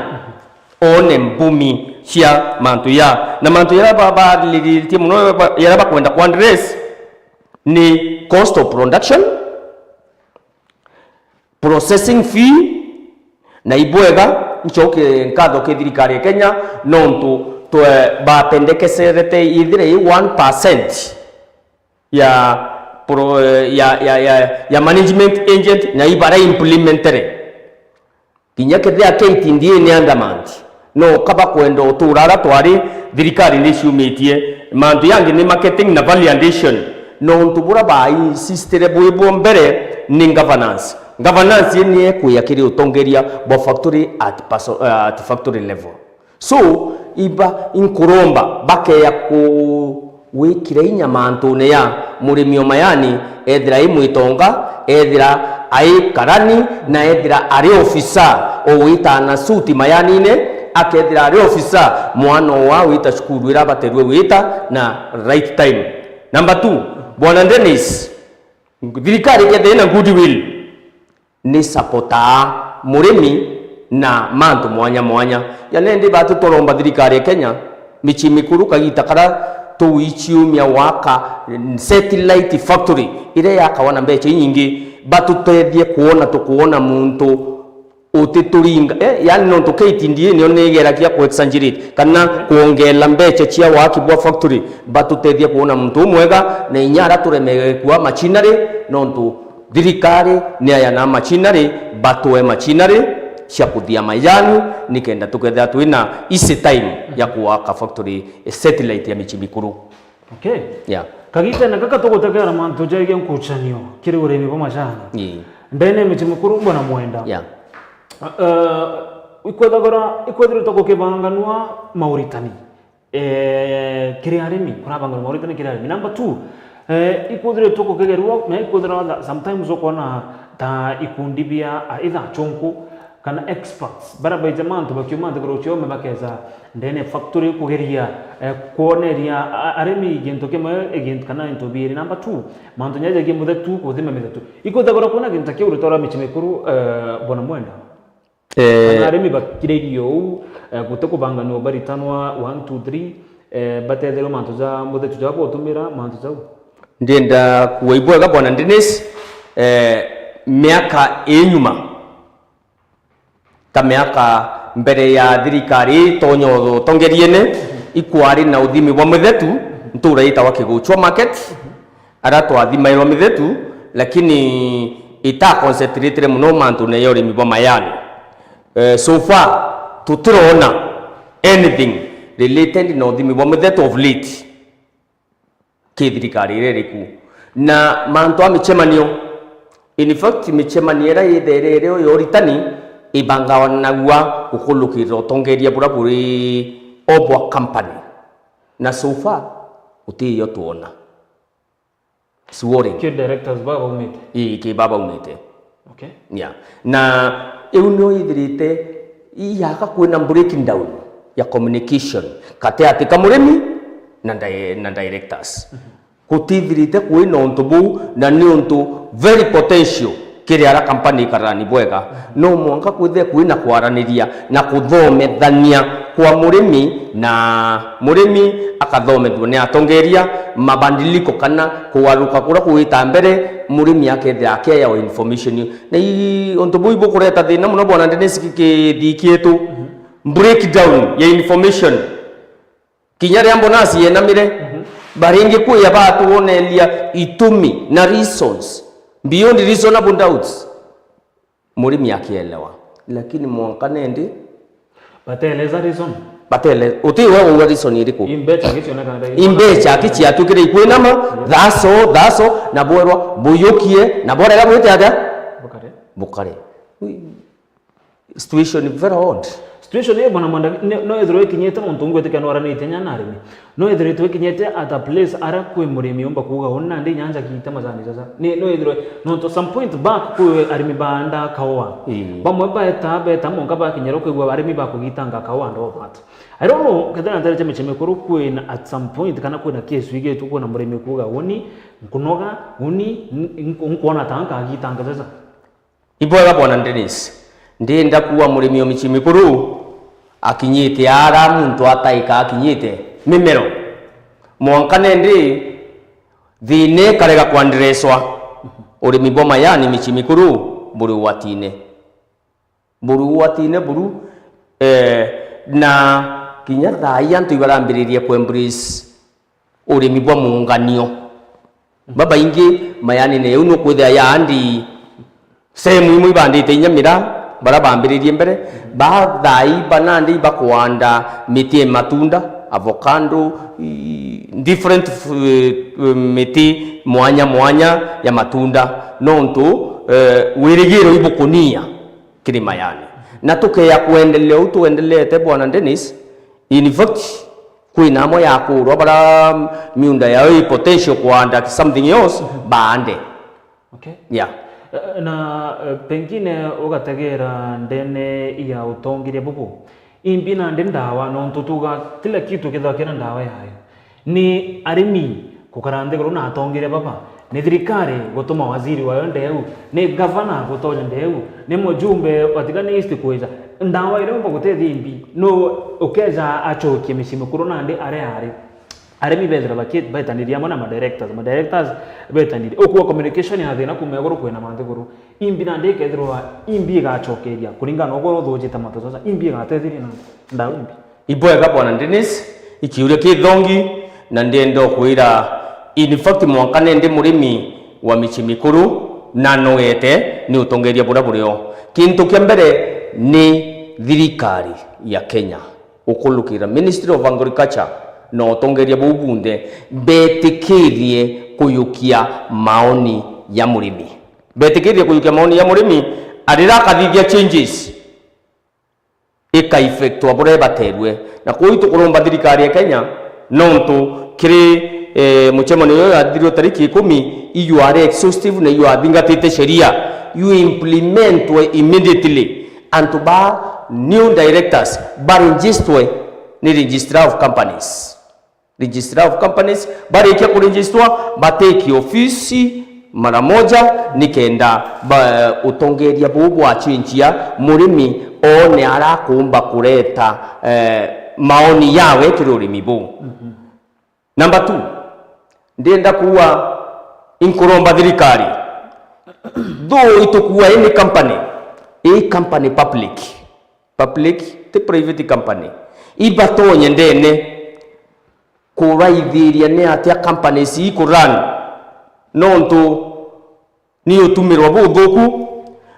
one mbumi cia mantu ya, na mantu jaria ba-, bariritie muno ba-, jaria bakwenda ku address ni cost of production, processing fee, na ibwega ncokie nkatho ki thirikari ya Kenya nontu twe-, bapendekeserete ithire i one percent ya pro-, ya, ya, ya, ya management agent na ibara implementere. Kinya kethira K T D A ni undermanned, no kaba kwenda utura ara twari, thirikari ni ciumitie. Mantu yangi ni marketing na value addition. Nontu bura ba insistire bwi bwa mbere ni governance. Governance ni ekwia kiri utongeria bwa factory at perso-, at factory level. So, iba inkuromba bakeya ku-, gwikira inya mantune ya murimi o mayani, ethira i mwitonga, ethira ai karani, na ethira ari ofisa o witana suti mayanine, akethira ari ofisa mwana o wa wita cukuru ira abaterue gwita na right time. Number two, Bwana Dennis, thirikari kethira ina goodwill, ni supportaa murimi na mantu mwanya mwanya. Ya nendi batu turomba thirikari ya Kenya, michii mikuru kagita kara tuichiumia waka satellite factory iria yakawa na mbecha inyingi, batutethie kuona tukuona muntu utituringa, eh, yani nontu K T D A nio nigeragia ku exaggerate kana kwongela mbecha cia waki bwa factory, batutethie kuona muntu umwega na inya ara turemere kua machinery nontu Thirikari ni ayana machinery, batwe machinery cia kuthia majani, nikenda tukethira twina easy time ya kuaka factory, eh, satellite ya michii mikuru. Okay. Yeah. Kagitene gaka tugutegera mantu jegie nkuchanio kiri urimi bwa majani. Ii. Ndene michii mikuru, Bwana Mwenda. Yeah. Eh, ikwethagora, ikwethiritwe gukibanganua mauritani. Eh, kiri arimi, kurabangwa mauritani kiri arimi. Number two, eh, ikwithiritwe kukigerua, na ikwithirwa tha-, sometimes ukona ta ikundi bia, ah, either achunku kana experts, bara baija mantu bakiuma nthiguru ciome bakeza ndene factory kugeria, eh, kwoneria a-, arimi gintu kimwe, eh, gintu kana into biiri. Number two, mantu nyaja gi muthetu, kuthima mithetu. Ikwithagura kwona gintu kiu ritora michi mikuru, eh, Bwana Mwenda. Eh, kana arimi bakiririe uu, eh, guti kubanganua baritanwa one, two, three, eh, batetherwe mantu ja muthetu ja gutumira mantu jau. Ndienda kuwa ibwega Bwana Dennis, eh, miaka ii nyuma, ta miaka mbere ya thirikari ii tonya utongeriene, ikwari na uthimi bwa muthetu ntura itagwa Kiguchwa Market, aria twathimairwa mithetu, lakini ita concentrate muno mantune ya urimi bwa mayani. Eh, so far, tutirona anything related na uthimi bwa mithetu of late ki thirikari iria iriku. Na mantu a michemanio, in fact, michemanio iria itherere yo ya uritani, ibanganagua gukulukirira utongeria buria buri o bwa company, na so far gutiyo twona. Sworn. Ki directors baba baumite? Ii, ki baba baumite. Okay. Yeah. Na iu nio ithirite iyaga kwina breakdown ya communication kati ati ka murimi na di-, na directors. Mhm. Gutithirite kwina untu buu, na ni untu very potential kiri ara company ikarani bwega. No mwanka kwithire kwina kwaraniria na kuthomethania kwa murimi, na murimi akathomethua ni atongeria, mabadiliko kana kuaruka kuria kugwita mbere, murimi akethira akiayawa information iu. Na i-, untu buu ibukureta thina muno, bwana Dennis, ki-, kithii kietu. Mhm. Breakdown ya information. Kinya riria mbonasi yenamire, mhm, baringi kwia batwoneria itumi na reasons beyond reasonable doubts. Murimi akielewa, lakini mwanka nendi Bateleza reason. Batele, uti we waua reason iriku? Imbecha gicionekana ndagi- Imbecha ki ciatuikire ikwinama, yeah, thaso, thaso, na bwerwa buyukie, na bwarega bwite atia? Bukare. Bukare. Ui. Situation very odd. Situation ii, bwana Mwenda, ni, no ithirwe ikinyite muntu ngwitikia nwaranitie nya na arimi. No ithiritwe ikinyite at a place aria kwi murimi umba kuuga, uni nandi nyanja kiite majani jaja. Ni, no ithirwe, nontu some point back kwi arimi baanda kaua. Ii. Bamwe baeta, beta monka bakinyira kwigua arimi bakugitanga kaua and all that. I don't know, kethira ntereche miche mikuru kwina at some point kana kwina case igitwe kwina murimi kuuga, uni nkunoga, uni n-, nk-, nkwona ta nkagitanga jaja. Ibwega bwana Dennis, ndienda kuuga murimi o michi mikuru akinyite ara muntu ataika akinyite mimero. Mwanka nendi thina ikarega kwandireswa, urimi bwa mayani michi mikuru buri ugwatine. Buri ugwatine buru, eh, na kinya thaa ii antu ibarambiririe ku embrace urimi bwa muunganio. Babaingi mayanine jau nukwithira yaandi sehemu imwe ibandite inya miraa, baria bambiririe mbere, ba thaa ii banandi ibakwanda miti ya matunda, avocado, i-, different f-, eh, miti mwanya mwanya ya matunda, nontu, eh, wirigiro ibukunia kiri mayani. Na tukeya kwendelea uu twendelete, Bwana Dennis, in fact, kwina amwe yakurwa bara miunda yao i potential kuanda something else, baande. Okay. Yeah. Eh, na, eh, pengine ugategera ndene ya utongeria bubu. Imbi nandi ndawa, nontu tuga kila kitu kithagwa kina ndawa yayo. Ni arimi kukara nthiguru na atongeria baba, ni thirikari gutuma waziri wayo ndeu, ni gavana gutonya ndeu, ni mujumbe wa Tigania East kwija. Ndawa iria umba gutethia imbi, nu ukeja acokie micii mikuru nandi aria ari. Arimi bethira baki-, betanirie amwe na madirectors, madirectors betanirie. Ukuwa communication ya thina kuma iguru kwina manthiguru. Imbi nandi ikethirwa imbi igacokeria, kuringana na uguo uthujite matu jaja, imbi igatetheria na ndawa imbi. Ibwega Bwana Dennis, ikiuria kithongi, na ndienda ukwira, in fact, mwanka nendi murimi wa michi mikuru, na nogete ni utongeria buria burio. Kintu kia mbere ni thirikari ya Kenya, ukulukira Ministry of Agriculture na utongeria buu bunthe, betikirie kuyukia maoni ya murimi. Betikirie kuyukia maoni ya murimi, arira akathithia changes ika-effectwa buria ibaterue. Na kwou itukuromba thirikari ya Kenya, nontu kiri, eh, mucemanio uyu yathirwe tariki ikumi, iyu ari exhaustive na iyu athingatite sheria, iu implementwe immediately. Antu ba new directors barejistwe ni Registrar of Companies. Registrar of Companies, barikia kuregistrwa, bateki ofisi mara moja, nikenda ba-, utongeria buu bwachinjia, murimi one arakumba kureta, eh, maoni yawe kiri urimi buu. Mhm. Number two, ndienda kuuga inkuromba thirikari, though itukuua ini company, ii company public, public, ti private company, ibatonye ndene kuraithiria ni atia companies ikurun, nontu ni utumirwa buthuku.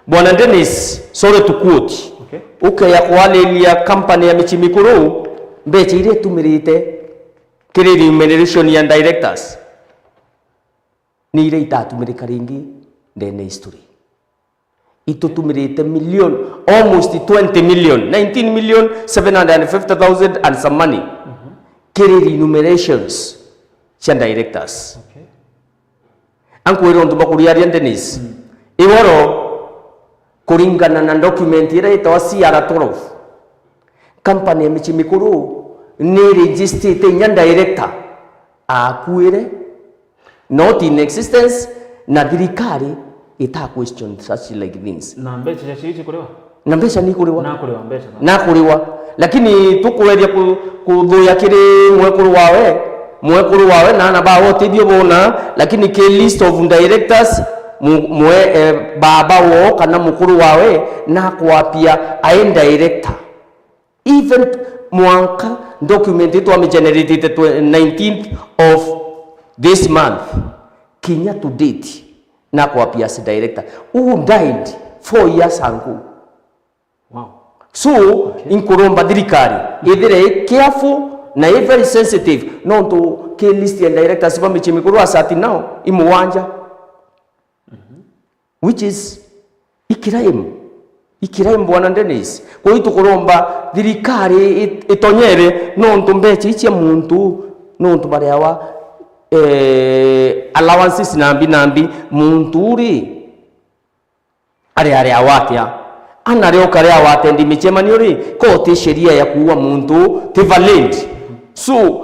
Bwana Dennis, sorry to quote, okay, ukeya kwariria company ya michi mikuru, mbecha iria itumirite kiri remuneration ya directors ni iria itatumirika ringi ndene history. Itutumirite million, almost twenty million, nineteen million seven hundred and fifty thousand and some money, kiri remunerations cia directors. Okay. Ankwire untu bwa kuriaria, Dennis. Igoro, kuringana na document iria itawa C R twelve, company ya Michi Mikuru ni registered inya director akuire, not in existence, na thirikari ita question such like things. Na mbeca cia ciu cikuriwa? Na mbeca ni ikuriwa. Na kuriwa mbeca na. Na kuriwa. Lakini tukweria ku-, kuthuya kiri mwekuru wawe, mwekuru wawe na ana bawe utithio bona, lakini ki list of directors, mu-, mwe, eh, baba wo kana mukuru wawe na kwapia ai director. Even mwanka document itwa generate twe-, nineteenth of this month, kinya to date, na kwapia as director, who died four years ago. Wow. So, okay, inkuromba thirikari ithire i careful na i very sensitive, nontu ki list ya directors ba Michi Mikuru as at now i mugwanja. Which is i crime. I crime, Bwana Dennis. Kwa hiyo tukuromba thirikari it-, itonyere, nontu mbeca ici cia muntu, nontu bareawa, eh, allowances nambi nambi, muntu uri ari areawa atia? Ana rioka riawa atendi micemanio ri, ko ti sheria ya kuua muntu, ti valid. So,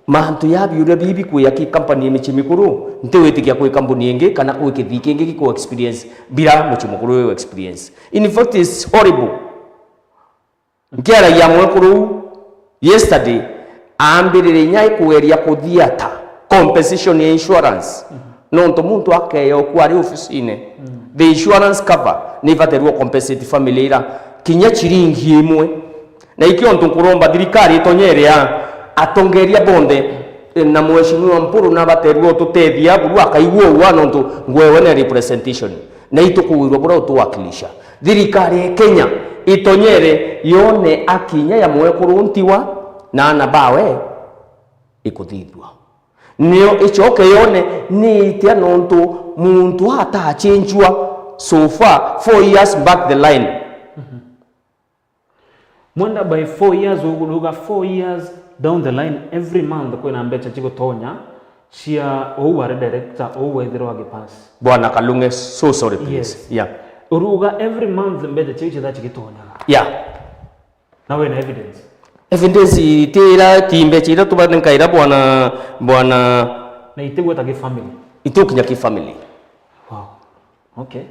mantu ya biuria bibi kuya ki company ya Michi Mikuru, ntiwitikia kwi company ingi kana kwi kithii kingi giku experience bila Michi Mikuru yu experience. In fact, it's horrible. Nkiaragia mwekuru uu yesterday, aambiririe inya ikugeria kuthiata compensation ya insurance. Nontu muntu akeya ukua ari ofisine, the insurance cover ni ibaterwo compensate family ira kinya chiringi imwe. Na ikio ntu nkuromba thirikari itonyere ya atongeria bonthe, eh, na Mheshimiwa Mpuru nabaterwo ututethia buru akaigua ugwa nontu ngwewe ne representation. Na itukugwirwa buria utuwakilisha. Thirikari ya Kenya itonyere yone akinya ya mwekuru ntiwa na ana bawe ikuthithua. Nio icoke yone ni itia nontu muntu atachenjua so far, four years back the line. Mwenda, by four years, uguruga four years down the line, every month kwina mbeca cigutonya cia uu wari director, uu wethirwa agipass. Bwana Kalunge, so sorry, please. Yes. Yeah. Uruga every month mbeca ciu citha cigitonyaga. Yeah. Na wina evidence? Evidence ti ira, ti mbeca ira tubane nkaira bwana, bwana. Na itigweta ki family? Itukinya ki family. Wow. Okay.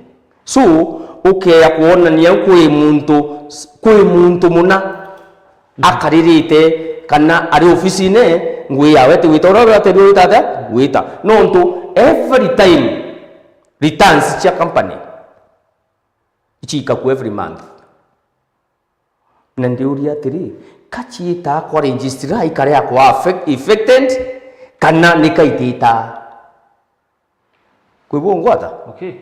So, ukeya kwonania kwi muntu, kwi muntu muna akaririte kana ari ofisine, ngui yawe ti gwita uria uraterua gwita atia? Gwita. Nontu every time returns cia company ichikaku every month. Na ndiuria atiri, ka ciitaa kwa registrar ikare akwa affect-, affected, kana ni ka itiitaa? Kwi bungwata? Okay.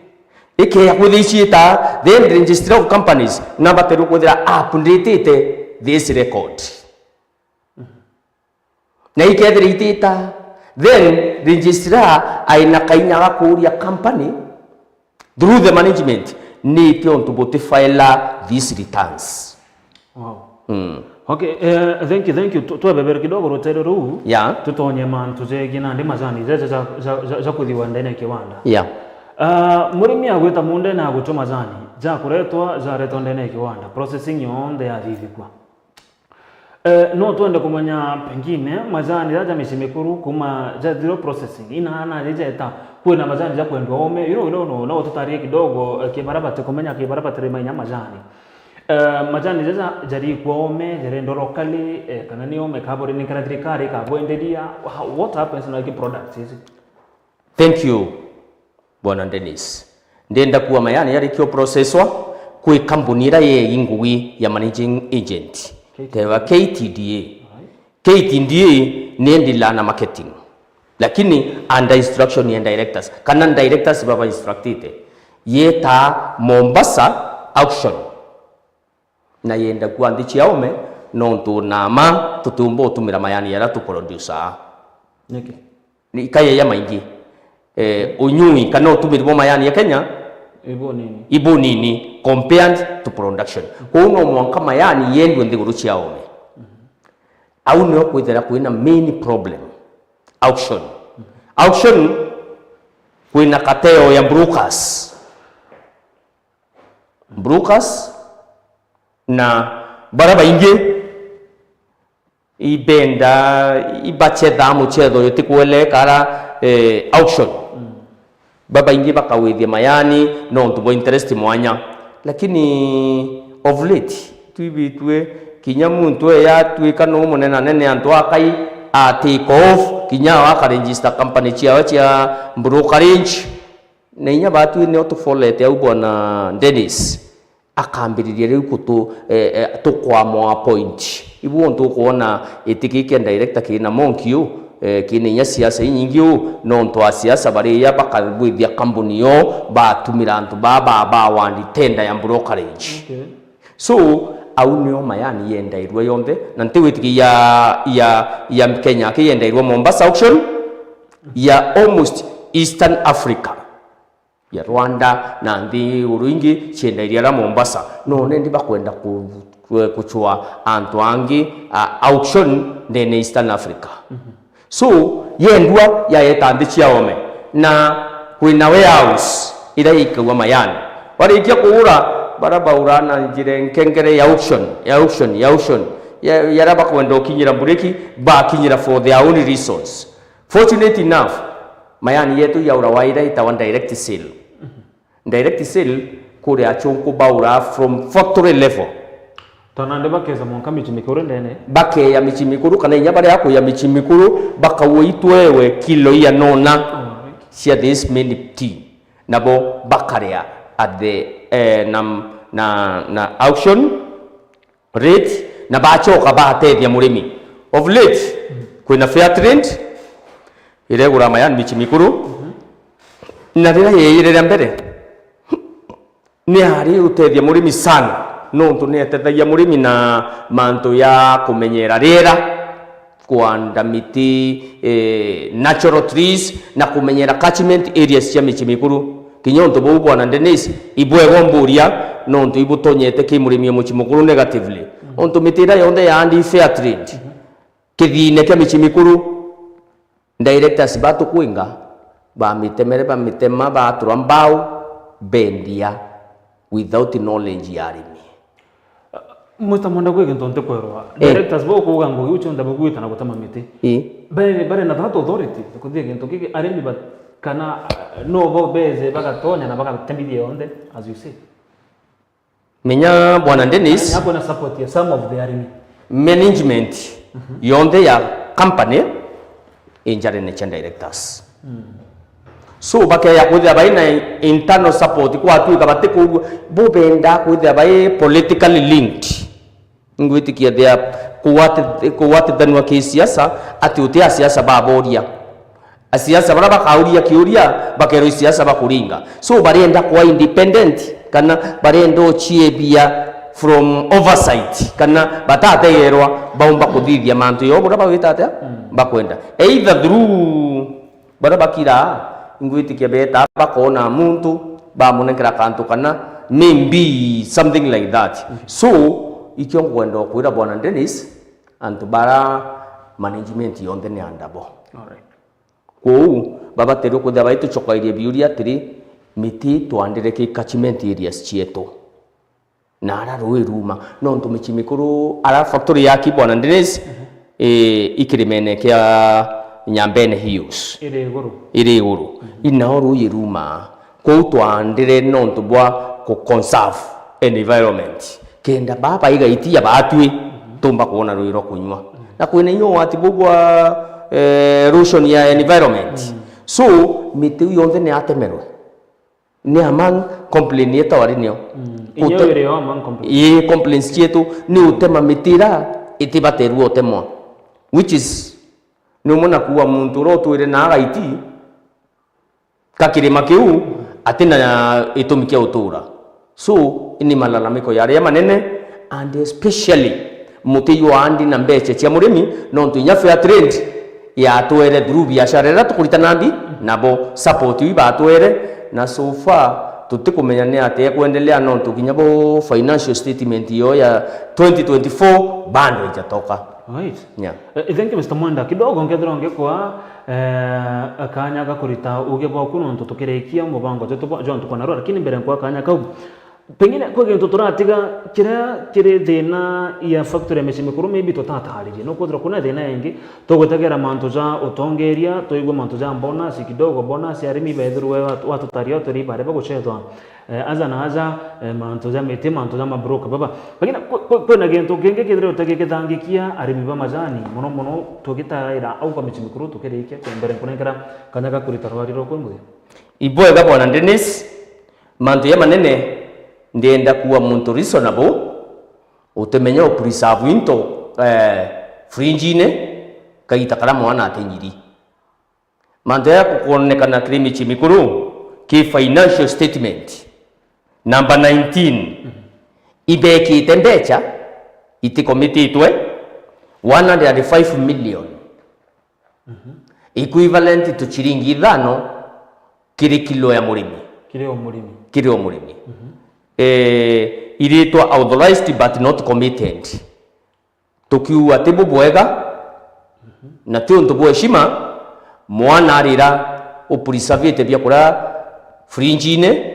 Ikeya kwithia iciitaa, then registrar of companies nabaterwo kwithira updated this record. Na ikethira itiita, then registrar aina kainya ga kuuria company through the management, ni tiontu butifaila these returns. Wow. Mm. Okay, eh, thank you, thank you. Tu-, twebebere kidogo rutere ruu. Yeah. Tutonye mantu jegie nandi majani, jeje ja, ja, ja, ja kuthiwa ndene ya kiwanda. Yeah. Ah, murimi agwita mundene aguchwa majani, jakuretwa, jaretwa ndene ya kiwanda. Processing yonthe yathithikua. Eh, no twende kumenya pengine majani jaja micii mikuru kuma jathirwa processing, ina ana jejeta, kwina majani ja kwendwa ome, you know, you know, no, no tutarie kidogo, eh, kibara bati kumenya kibara bati rimainya majani. Eh, majani jaja jarikwa ome, jarendwa locally, eh, kana ni ome kaburi ni kana thirikari kabwenderia, how, what happens na ki products ici? Thank you, Bwana Dennis. Ndenda kuwa majani yarikio processwa kwi kambuni ira yegi ngugi ya managing agent. K T D A. Tewa K T D A. Alright. K T D A ni ndila na marketing. Lakini under instruction ya directors, kana directors baba instructite, yeta Mombasa auction. Na yenda kuwa nthi cia ome, nontu nama tutiumba utumira majani jaria tuproducer. Niki? Ni ikayeya maingi. Eh, unyui kana utumiri bwa majani ya Kenya, Ibu nini. Ibu nini compared to production. Kwou no mwanka mayani yendwe nthiguru cia oome. Au nio kwithira kwina main problem. Auction. Auction, kwina kateo ya brokers. Brokers na bara baingi ibenda, ibachethaa muchetho uyu ti kweleka ara, eh, auction. Babaingi bakawithia mayani nontu bwa interest mwanya. Lakini of late, twibitue kinya muntu eya atwika no munene anene antu akai a take off, kinya akaregister company ciao cia brokerage. Na inya batwi nio tufolete au bwana Dennis. Akambiriria riu kutu, eh, eh, tukwamwa point. Ibu untu ukwona iti ki kia director kina monki u, eh, kina inya siasa inyingi u, nontu a siasa baria bakabwithia kambuni yo, batumira antu baa ba, ba wandi tenda ya brokerage. Okay. So, au nio mayani yendairua yonthe, na nti witikia ya, ya, ya Kenya aki yendairua Mombasa auction, ya almost Eastern Africa. Ya Rwanda na nthi uru ingi ciendairia ara Mombasa, no nendi bakwenda ku-, ku-, kuchwa antu angi a auction ndene Eastern Africa. So, yendua yayeta nthi cia oome, na kwina warehouse iria ikagua mayani. Barikia kuura, bara baura na njira nkengere ya auction, ya auction, ya auction, ya, yaria bakwenda ukinyira mburiki, bakinyira for their own reasons. Fortunate enough, mayani yetu yaura waira itawa direct sale. Direct sale, kuria achunku baura from factory level. Tona nde bakeza mwanka michi mikuru ndene. Bakeya michi mikuru, kana inya baria akuya michi mikuru, bakauga itwewe kilo ianona. Alright. Cia this many tea. Nabo bakaria at the, eh, na, na, na auction rate, na bachoka batethia murimi. Of late, kwina fair trade, iregura mayani michi mikuru, na riria yeyirire mbere, ni ari utethia murimi sana, nontu ni etethagia murimi na mantu ya kumenyera riera, kuanda miti, eh, natural trees, na kumenyera catchment areas cia michi mikuru. Kinya untu buu bwana Dennis, ibwega umburia, nontu ibutonyete ki murimi o muchi mukuru negatively. Untu miti iria yonthe yaandi fair trade, kithiine kia michi mikuru, directors batukwinga, bamitemere, bamitema, batura mbau, bendia without knowledge ya arimi. Mister Mwenda, kwi gintu ntikwerwa. Eh. Directors bo kuuga ngugi iu cionthe bagwita na gutema miti. Ii. Bari, bari na that authority ya kuthithia gintu giki arimi ba-, kana, uh, no bo beze bagatonya na bagatemithia yonthe, as you say? Menya, bwana Dennis, na kwina support ya some of the arimi. Management yonthe ya company injarene cia directors. So, bakeya kwithira bai na internal support, kwatwika bati kuugua, bubenda kwithira bai politically linked. Ngwitikia they are kuwati-, kuwatithanua kisiasa, ati uti a siasa baboria. A siasa bara bakauria kiuria, bakerwa i siasa bakuringa. So, barenda kwa independent, kana barenda uchiebia from oversight, kana batategerwa baumba kuthithia mantu yo buria bagwita atia? Bakwenda. Either through Baria bakira, ingwitikia beeta bakona muntu, bamunenkera kantu kana maybe something like that. So, ikio ngwenda kwira bwana Dennis, antu bara management yonthe ni andabo. Alright. Kwou, babaterwe kwithira baitucokairie biuria atiri, miti twandire ki catchment areas cietu. Na ara rui ruma, nontu michi mikuru, ara factory yaki bwana Dennis, eh, ikirimene kia Nyambene Hills. Iri iguru. Iri iguru. Inao rui ruma. Kwou twandire nontu bwa ku conserve environment. Kenda baba igaitia batwi, tumba kuona rui rwa kunywa. Na kwina inya ugwati buu bwa, eh, erosion ya environment. So, miti iu yonthe ni yatemerwe. Ni among complain yetu ari nio. Mm. Inyo iri yo among complain. Ii, complaints cietu ni utema miti ira itibaterua utemwa. Which is, ni umwe na kuua muntu uria utwire na agaiti ka kirima kiu atina itumi kia utura. So, ni malalamiko yaria manene, and especially muti jwa andi na mbeca cia murimi, nontu inya fair trade yatwere through biashara iria tukurita nandi, nabo support iu ibatwere, na so far Tutikumenya ni atia ekwendelea, nontu kinya bo financial statement yo ya twenty twenty-four bado ijatoka. Right. Yeah. Eh, thank you, Mister Mwenda. Kidogo ngethirwa ngikwa, eh, akanya ga kurita uge bwaku nontu tukirikia mubango jwetu bwa, jwa ntuku na rua, lakini mbere nkwa akanya kau, pengine kwi gintu turatiga kiria kiri thina ya factory ya micii mikuru, maybe tutataririe. No kwithirwa kuna thina ingi, tugwitegera mantu ja utongeria, tuigwe mantu ja bonus kidogo, bonus arimi bethirwe watu, watutaria, waturi baria bagucethwa. Eh, aja na aja, eh, mantu ja miti, mantu ja mabroker baba. Pengine kwi-, kwi-, kwina gintu kingi kithire utagikithangikia arimi ba majani, mono mono tugitaira au kwa micii mikuru tukirikia, kwa mbere nkunengera kanya ga kurita rwari rwa kwi muthia. Ibwega Bwana Dennis, mantu ya manene ndienda kuwa muntu reasonable, utimenya u preserve into, eh, fridge-ine, kagita kara mwana atinyiri. Mantu ya kuonekana kiri micii mikuru ki financial statement. Number nineteen, ibekite mbecha itikomititwe one hundred and five million, equivalent to chiringi ithano kiri kilo ya murimi. Kiri o murimi. Kiri o murimi. Eh, iritwa authorized but not committed. Tukiuga ti bubwega na ti untu bwa heshima, mwana arira upreservite biakuria fridge-ine,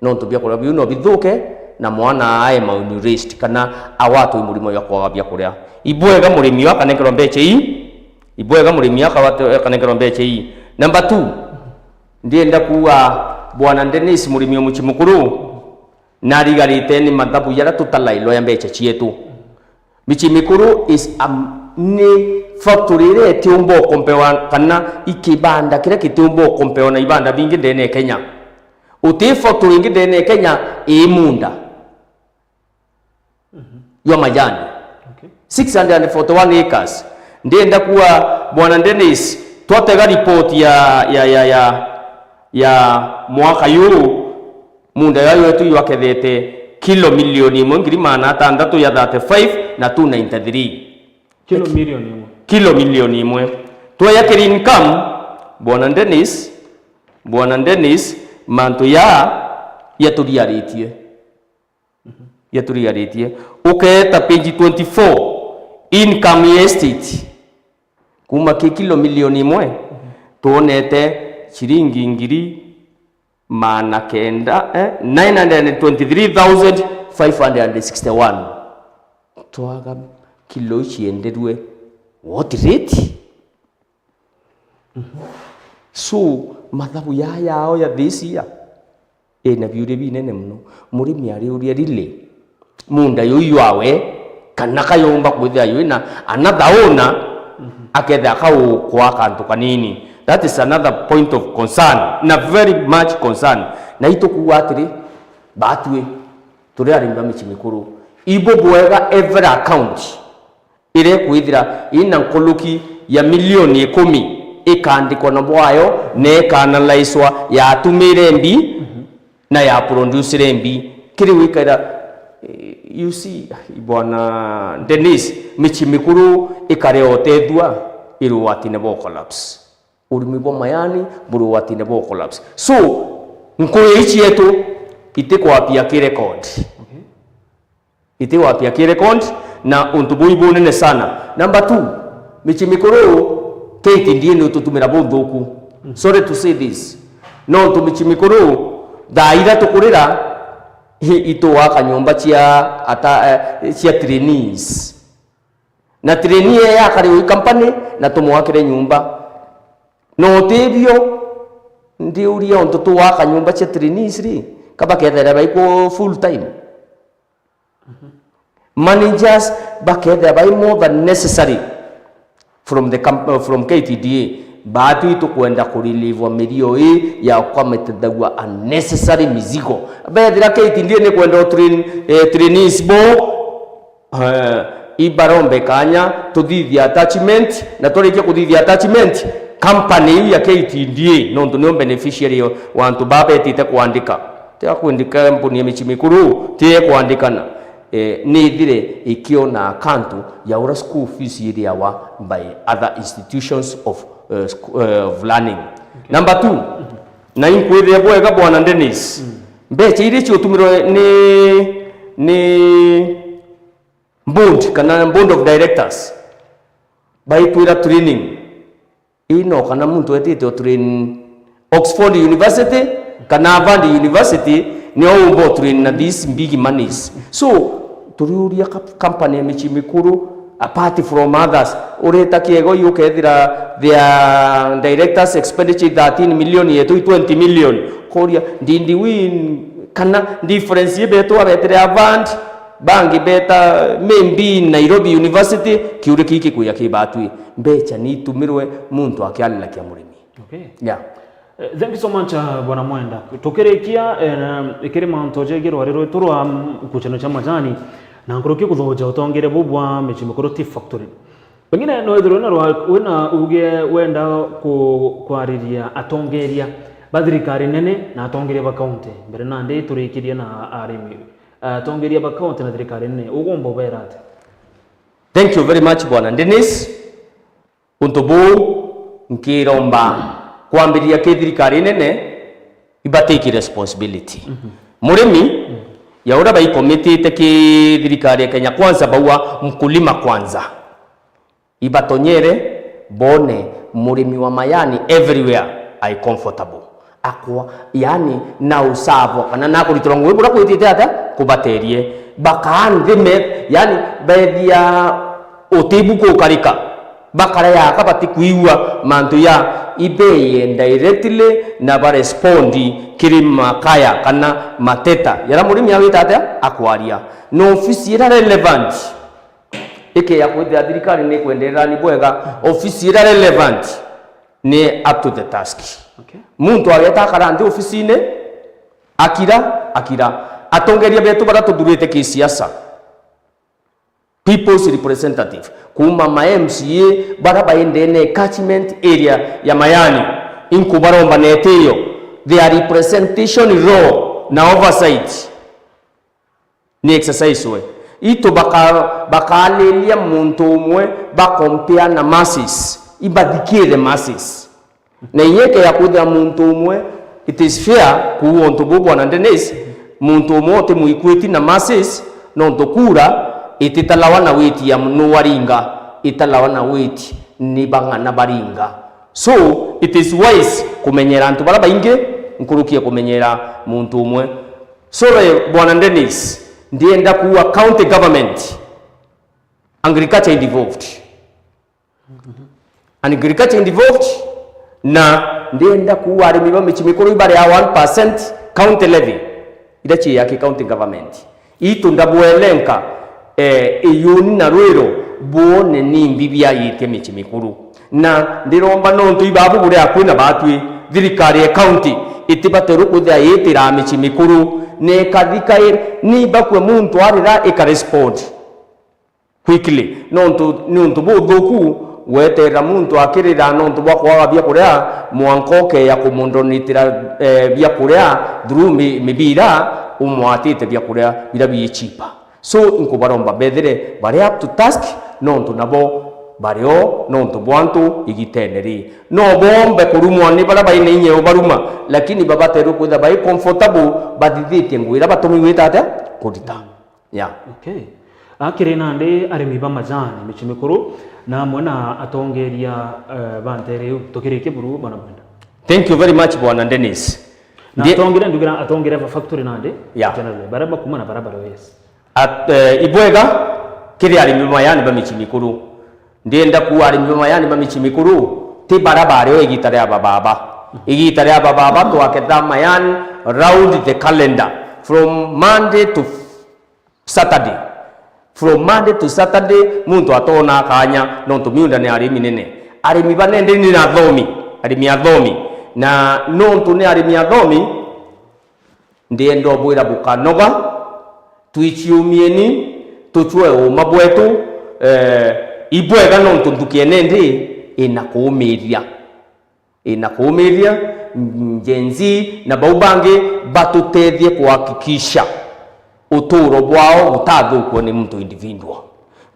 nontu biakuria biu no bithuke na mwana ae malnourished kana agwatwe i murimo jwa kwaga biakuria. Ibwega murimi uyu akanenkerwa mbecha ii, ibwega murimi uyu akawate-, akanenkerwa mbecha ii. Number two, ndienda kuuga Bwana Dennis, murimi o mucii mukuru, narigarite ni mathabu jaria tutalailwa ya mbecha cietu. Micii mikuru is a, ni factory iria itiumba ukompewa kana ikibanda kiria kitiumba ukompewa na ibanda bingi ndene ya Kenya. Uti factory ingi ndene ya Kenya ii munda jwa majani. Okay. Six hundred and forty-one acres. Ndienda kuwa Bwana Dennis, twatega report ya, ya, ya, ya, ya mwaka juu, munda jwa jwetu jwakethete kilo milioni imwe ngiri magana atantatu ya thirty-five na two ninety-three. Kilo milioni imwe. Kilo milioni imwe. Tweja kiri income, Bwana Dennis, Bwana Dennis, mantu ya yaturiaritie. Yaturiaritie. Ukeeta page twenty-four, income ya estate. Kuma ki kilo milioni imwe, twonete ciringi ngiri magana kenda, eh, nine hundred and twenty-three thousand five hundred and sixty-one. Twaga kilo icienderue what rate? So, mathabu ya yao ya this year, ina biuria binene muno. Murimi ariuria really, munda juu jwawe, kana kayomba kwithira jwina another owner, akethira kaukwa kantu kanini. That is another point of concern, na very much concern. Na itukuuga atiri, batwi, turi arimi ba micii mikuru, ibo bwega every account iria ikwithira ina nkuruki ya milioni ikumi ikaandikwa na bwayo na ikaanalaiswa yatumire mbi na ya producire mbi. Kiri gwikaira, eh, you see, Bwana Dennis, micii mikuru ikarea utethua irugwatine bwa collapse. Urimi bwa majani buri ugwatine bwa collapse. So, nkuyu ici cietu itikwapia ki record. Okay. Itiwapia ki record, na untu buu ibunene sana. Number two, micii mikuru, K T D A ni ututumira bunthuku. Sorry to say this. Nontu micii mikuru, thaa ithatu kurira, hi-, itugaka nyumba cia ata-, eh, cia trainees. Na trainee yakarirwe i company, na tumwakire nyumba. No utibio, ndiuria untu tugaka nyumba cia trainees ri, ka bakethera baikwo full time. Managers bakethira bai more than necessary from the com-, uh, from K T D A. Batwi tukwenda kurelieve mirio ii ya kwamitithagua unnecessary mizigo. Bethira K T D A ni kwenda u train, eh, trainees bo, eh, ibarombe kanya tuthithia attachment, na twarikia kuthithia attachment, company iu ya K T D A, nontu niyo beneficiary wa antu baa betite kwandika. Tiga kwendika mbuni ya micii mikuru, tiye kwandikana. Eh, ni ithire ikiona akantu ya ura school fees iriawa by other institutions of, eh, sc-, eh, of learning. Okay. Number two, na inkwithire bwega Bwana Dennis, Mbeca iria ciutumirwe ni, ni board kana board of directors, baitwira training ino kana muntu etite o train Oxford University kana Harvard University, nio umba o train na these big monies. So turiuria ka-, company ya micii mikuru, apart from others, ureta kiego yu ukethira their directors expenditure thirteen million, yetu i twenty million. Kuria, did we, kana difference ibetu abetire Harvard, bangi beta maybe Nairobi University, kiuria kiki kuya kibatwi, mbeca ni itumirwe muntu akiarira kia murimi. Okay. Yeah. Eh, thank you so much, uh, Bwana Mwenda. Tukirikia, eh, ikiri mantu jegie rwari rwetu rwa, mm, kuchano cha majani, na nkuruki kuthoja utongere bu bwa micii mikuru Tea Factory. Pengine no withirwe na rwa-, wina uge wenda ku-, kwariria atongeria ba thirikari nene na atongeria ba kaunti. Mbere nandi turikirie na arimi. Atongeria ba kaunti na thirikari nene, ugomba ubera atia? Thank you very much, Bwana Dennis. Untu buu nkiromba kwambiriria ki thirikari nene ibatiki responsibility. Mhm. Murimi, mhm, ya uria baikomitite ki thirikari ya Kenya Kwanza baua mkulima kwanza. Ibatonyere bone murimi wa mayani everywhere ai comfortable. Akwa, yani, na usavo, kana na kuritirwa ngugi buria kwitite atia kubaterie. Bakaa nthi me, yani, bethia utibu kukarika. Bakara yaka batikwigua mantu ya ibeye directly na ba respond kiri makaya kana mateta. Yara murimi awita atia akwaria. Na ofisi ira relevant. Ikeya kwithira thirikari ni ikwenderera ni bwega, ofisi ira relevant ni up to the task. Okay. Muntu ageta akara nthi ofisine, akira, akira. Atongeria betu bara tuthurite kisiasa, people's representative, kuma ma M C A bara baendene catchment area ya Mayani, inkubaromba na itiyo, their representation role na oversight ni exercise we. Itu baka-, bakaaniria muntu umwe ba compare na masses, ibathikire masses. Na inyeke ya kwithira muntu umwe, it is fair kuuga untu buu, Bwana Dennis, muntu umwe uti muikwiti na masses, nontu kura ititalawa na weight ya nuu waringa, italawa na weight ni bang'ana baringa. So, it is wise kumenyera antu bara baingi nkuruki ya kumenyera muntu umwe. Sorry, Bwana Dennis, ndienda kuuga county government, agriculture involved. Agriculture involved, na ndienda kuuga arimi ba micii mikuru ibari a one percent county levy, ira cia ki county government. Itu ndabwelenka, eh, Iyuni na Rwiro bwone nimbi biayitie micii mikuru. Na ndiromba nontu ibabu buri akui na batwi, thirikari ya county itibaterwe kwithira yitira micii mikuru, na ikathika i-, ni bakue muntu arira ikarespond quickly. Nontu, ni untu buthuku gweterera muntu akirira nontu bwa kwaga biakuria, mwanka ukeya kumundonitira, eh, biakuria through mi-, mibira, umwatite biakuria bira bii cheaper. So, inkubaromba bethire bari up to task, nontu nabo bari o nontu bwa antu igitene ri. No bombe kurumwa ni bara baina inya ubaruma, lakini babaterwe kwitha bai comfortable, bathithitie ngugi iria batumiwite atia kurita. Yeah. Okay. Akiri nandi arimi ba majani micii mikuru na amwe na atongeria, eh, ba ntere iu. Tukirikia buru, Bwana Mwenda. Thank you very much, Bwana Dennis. Na Ndi- atongere, ndugira atongere ba factory nandi, yeah, generally, bara bakuma na bara bari, yes. At, eh, ibwega, kiri arimi ba mayani ba micii mikuru. Ndienda kuuga arimi ba mayani ba micii mikuru, ti bara bari o igita ria bababa. Igita ria bababa twaketha mayani round the calendar, from Monday to Saturday. From Monday to Saturday, muntu atona kanya, nontu miunda ni arimi nene. Arimi banene ni athomi, arimi athomi. Na nontu ni arimi athomi, ndienda ubwira bukanoga, twiciumieni, tucwe uma bwetu, eh, ibwega nontu nthuki ene ndi ina kuumiria. Ina kuumiria, Gen Z na bau bangi batutethie kuhakikisha uturo bwao butathukua ni muntu individual.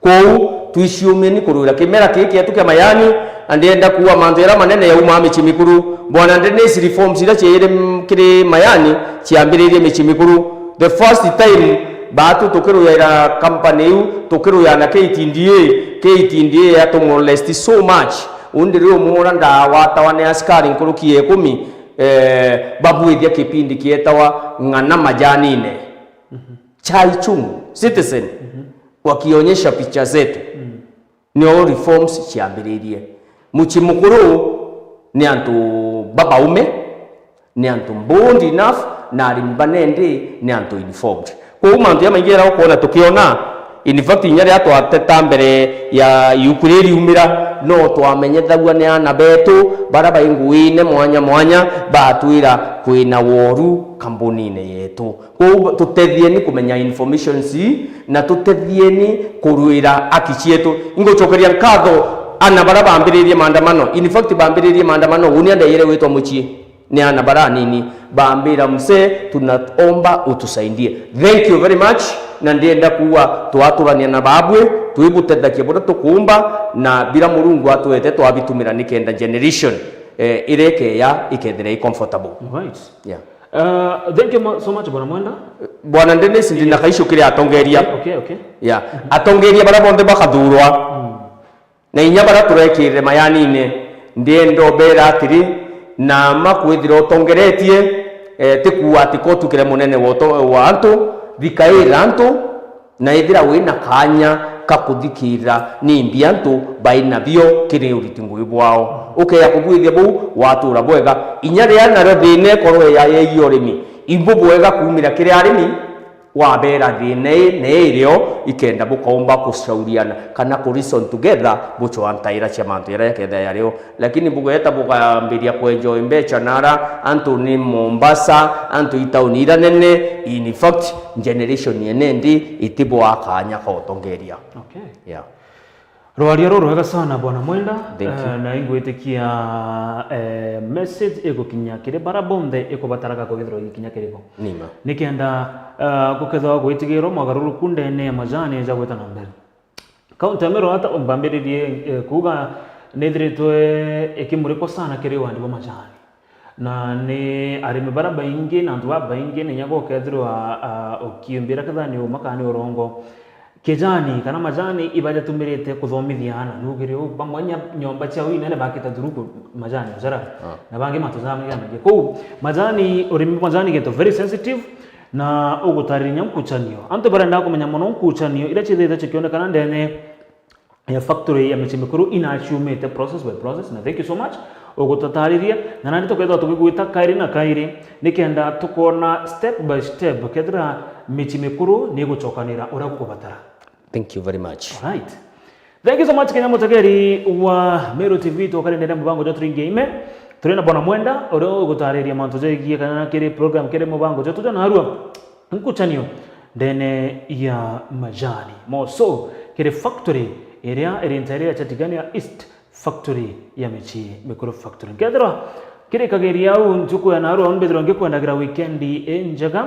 Kwou, Twiciumeni kurwira kimera kii kietu kia Mayani, na ndienda kuuga mantu jaria manene jaumaa micii mikuru. Bwana Dennis, reforms iria ciaire m-, kiri Mayani ciambiririe micii mikuru. The first time baatu tukirwira company iu, tukirwira na K T D A, K T D A yatumolest so much. Undi riu mura ndawatawa ni askari nkuruki ya ikumi, eh, babwithia kipindi kietawa Ng'ana Majanine. Mhm. Chai Chungu, Citizen, mhm, wakionyesha picha zetu. Mm. Nio reforms ciambiririe. Mucii mukuru ni antu babaume, ni antu bold enough, na arimi banendi ni antu informed. Kwou mantu jamaingi jaria ukwona tukiona, in fact, inya riria twateta mbere ya iuku riri riumira, no twamenyethagua ni aana betu baria bai nguine mwanya mwanya, batwira kwina woru kambunine yetu. Kwou tutethieni kumenya informations ii, na tutethieni kurwira haki cietu. Ingucokeria nkatho ana baria bambiririe maandamano. In fact, bambiririe maandamano, uni andeire gwitwa mucii ni ana baria anini. Bambira, "Mzee, tunaomba utusaidie." Thank you very much. Na ndienda kuuga twaturania na babwe, twibutethagia buria tukuumba, na bira Murungu atwete twabitumira nikenda generation, eh, iria ikeya ikethira i comfortable. Right. Yeah. Uh, thank you mo-, so much, Bwana Mwenda. Bwana Dennis, ndina kaishu kiri atongeria. Okay, okay, okay. Yeah. Atongeria baria bonthe bakathurwa. Mm. Na inya baria turekirire mayanine, ndienda ubera atiri, na ma kwithira utongeretie, eh, ti kuuga ati ko utukire munene wa uto-, wa antu, thikaira antu, na ithira wina kaanya ka kuthikira nimbi antu bai nabio kiri uriti ngugi bwao. Ukeya kubwithia buu, watura bwega. Inya riria nario thina ikorwe ya, ya urimi, imbu bwega kuumira kiri arimi, wabera thina ii na ii irio, ikenda bukaumba kucauriana kana ku reason together, bucwaa ntaira cia mantu jaria jakethira jario. Lakini bugeta bukambiria kwenjoy mbeca nara antu ni Mombasa, antu i tauni iria nene, in fact, generation yenendi itibwaa kaanya ka utongeria. Okay. Yeah. Rwaria rurwega sana, Bwana Mwenda. Thank you. Eh, na ingwitikia, eh, message igukinya kiri bara bonthe ikubataraga kwithirwa igikinya kiri bo. Nima. Nikenda, eh, gukethirwa gwitigirwa mogaruruku ndene ya majani ja gwita na mbere. Kaunti ya Meru ata mbambiririe, eh, kuuga nithiritwe ikimurikwa sana kiri wandi bwa majani. Na ni arimi bara baingi na antu babaingi ni inya gukethirwa, ah, ukiumbira kethira ni uma kana ni urongo. Kijani kana majani ibajatumirite kuthomithia aana. Nugire u bamwe nya nyomba ciao inene bakita thuruku majani, ucara? Ah. Na bangi mantu jamaingi. Kou majani, urimi bwa majani gintu very sensitive, na ugutariria nkucanio. Antu barenda kumenya mono nkucanio iria cithite cikionekana ndene ya factory ya micii mikuru inaciumite process by process, na thank you so much ugututariria, na nandi tukethirwa tugigwita kairi na kairi nikenda tukona step by step kethira micii mikuru ni igucokanira uria gukubatara. Thank you very much. Alright. Thank you so much, Kenya mutegeri wa Meru T V, tukari ndene mubango jwa Turinge Ime. Turi na Bwana Mwenda, uria ugutariria mantu jegie kana kiri program kiri mubango jwa tuja narua. Nkucanio ndene ya majani. Moso kiri factory iria iri ntere ya Chatigania East, factory ya micii mikuru factory. Nkethirwa kirikagiria au ntuku ya narua, mbithirwa ngikwendagira weekend injega,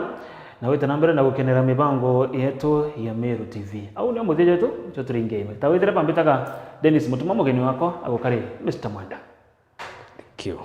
na wite na mbere na gukenera mibango yetu ya Meru T V. Au nio muthia jetu, njo Turinge Ime. Ta withire bambitaga Dennis Mutuma, mugeni wakwa agukari Mister Mwenda. Thank you.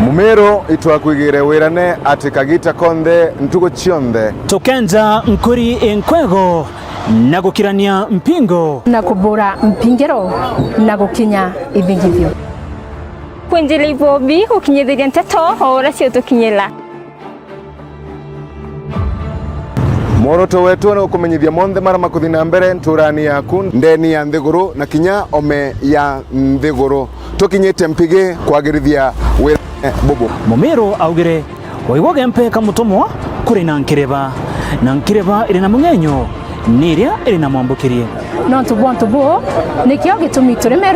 Mumiru itwakwigire wirane ati kagita konthe ntugu cionthe. Tukenja nkuri inkwego na gukirania mpingo. Na kubura mpingiro na gukinya ithingithio. Kwinjira ibobi gukinyithiria nteto o uria ciutukinyira. Mworoto wetu ni gukumenyithia monthe maria makuthi na mbere nturani yaku, ndeni ya nthiguru na kinya ome ya nthiguru. Tukinyite mpigi kwagirithia wira bubu. Mumiru augire, waigua gempe ka mutumwa kuri na nkireba, na nkireba iri na mung'enyo ni iria iri na mwambukirie. Nontu bwa untu buu, nikio gitumi turi Meru.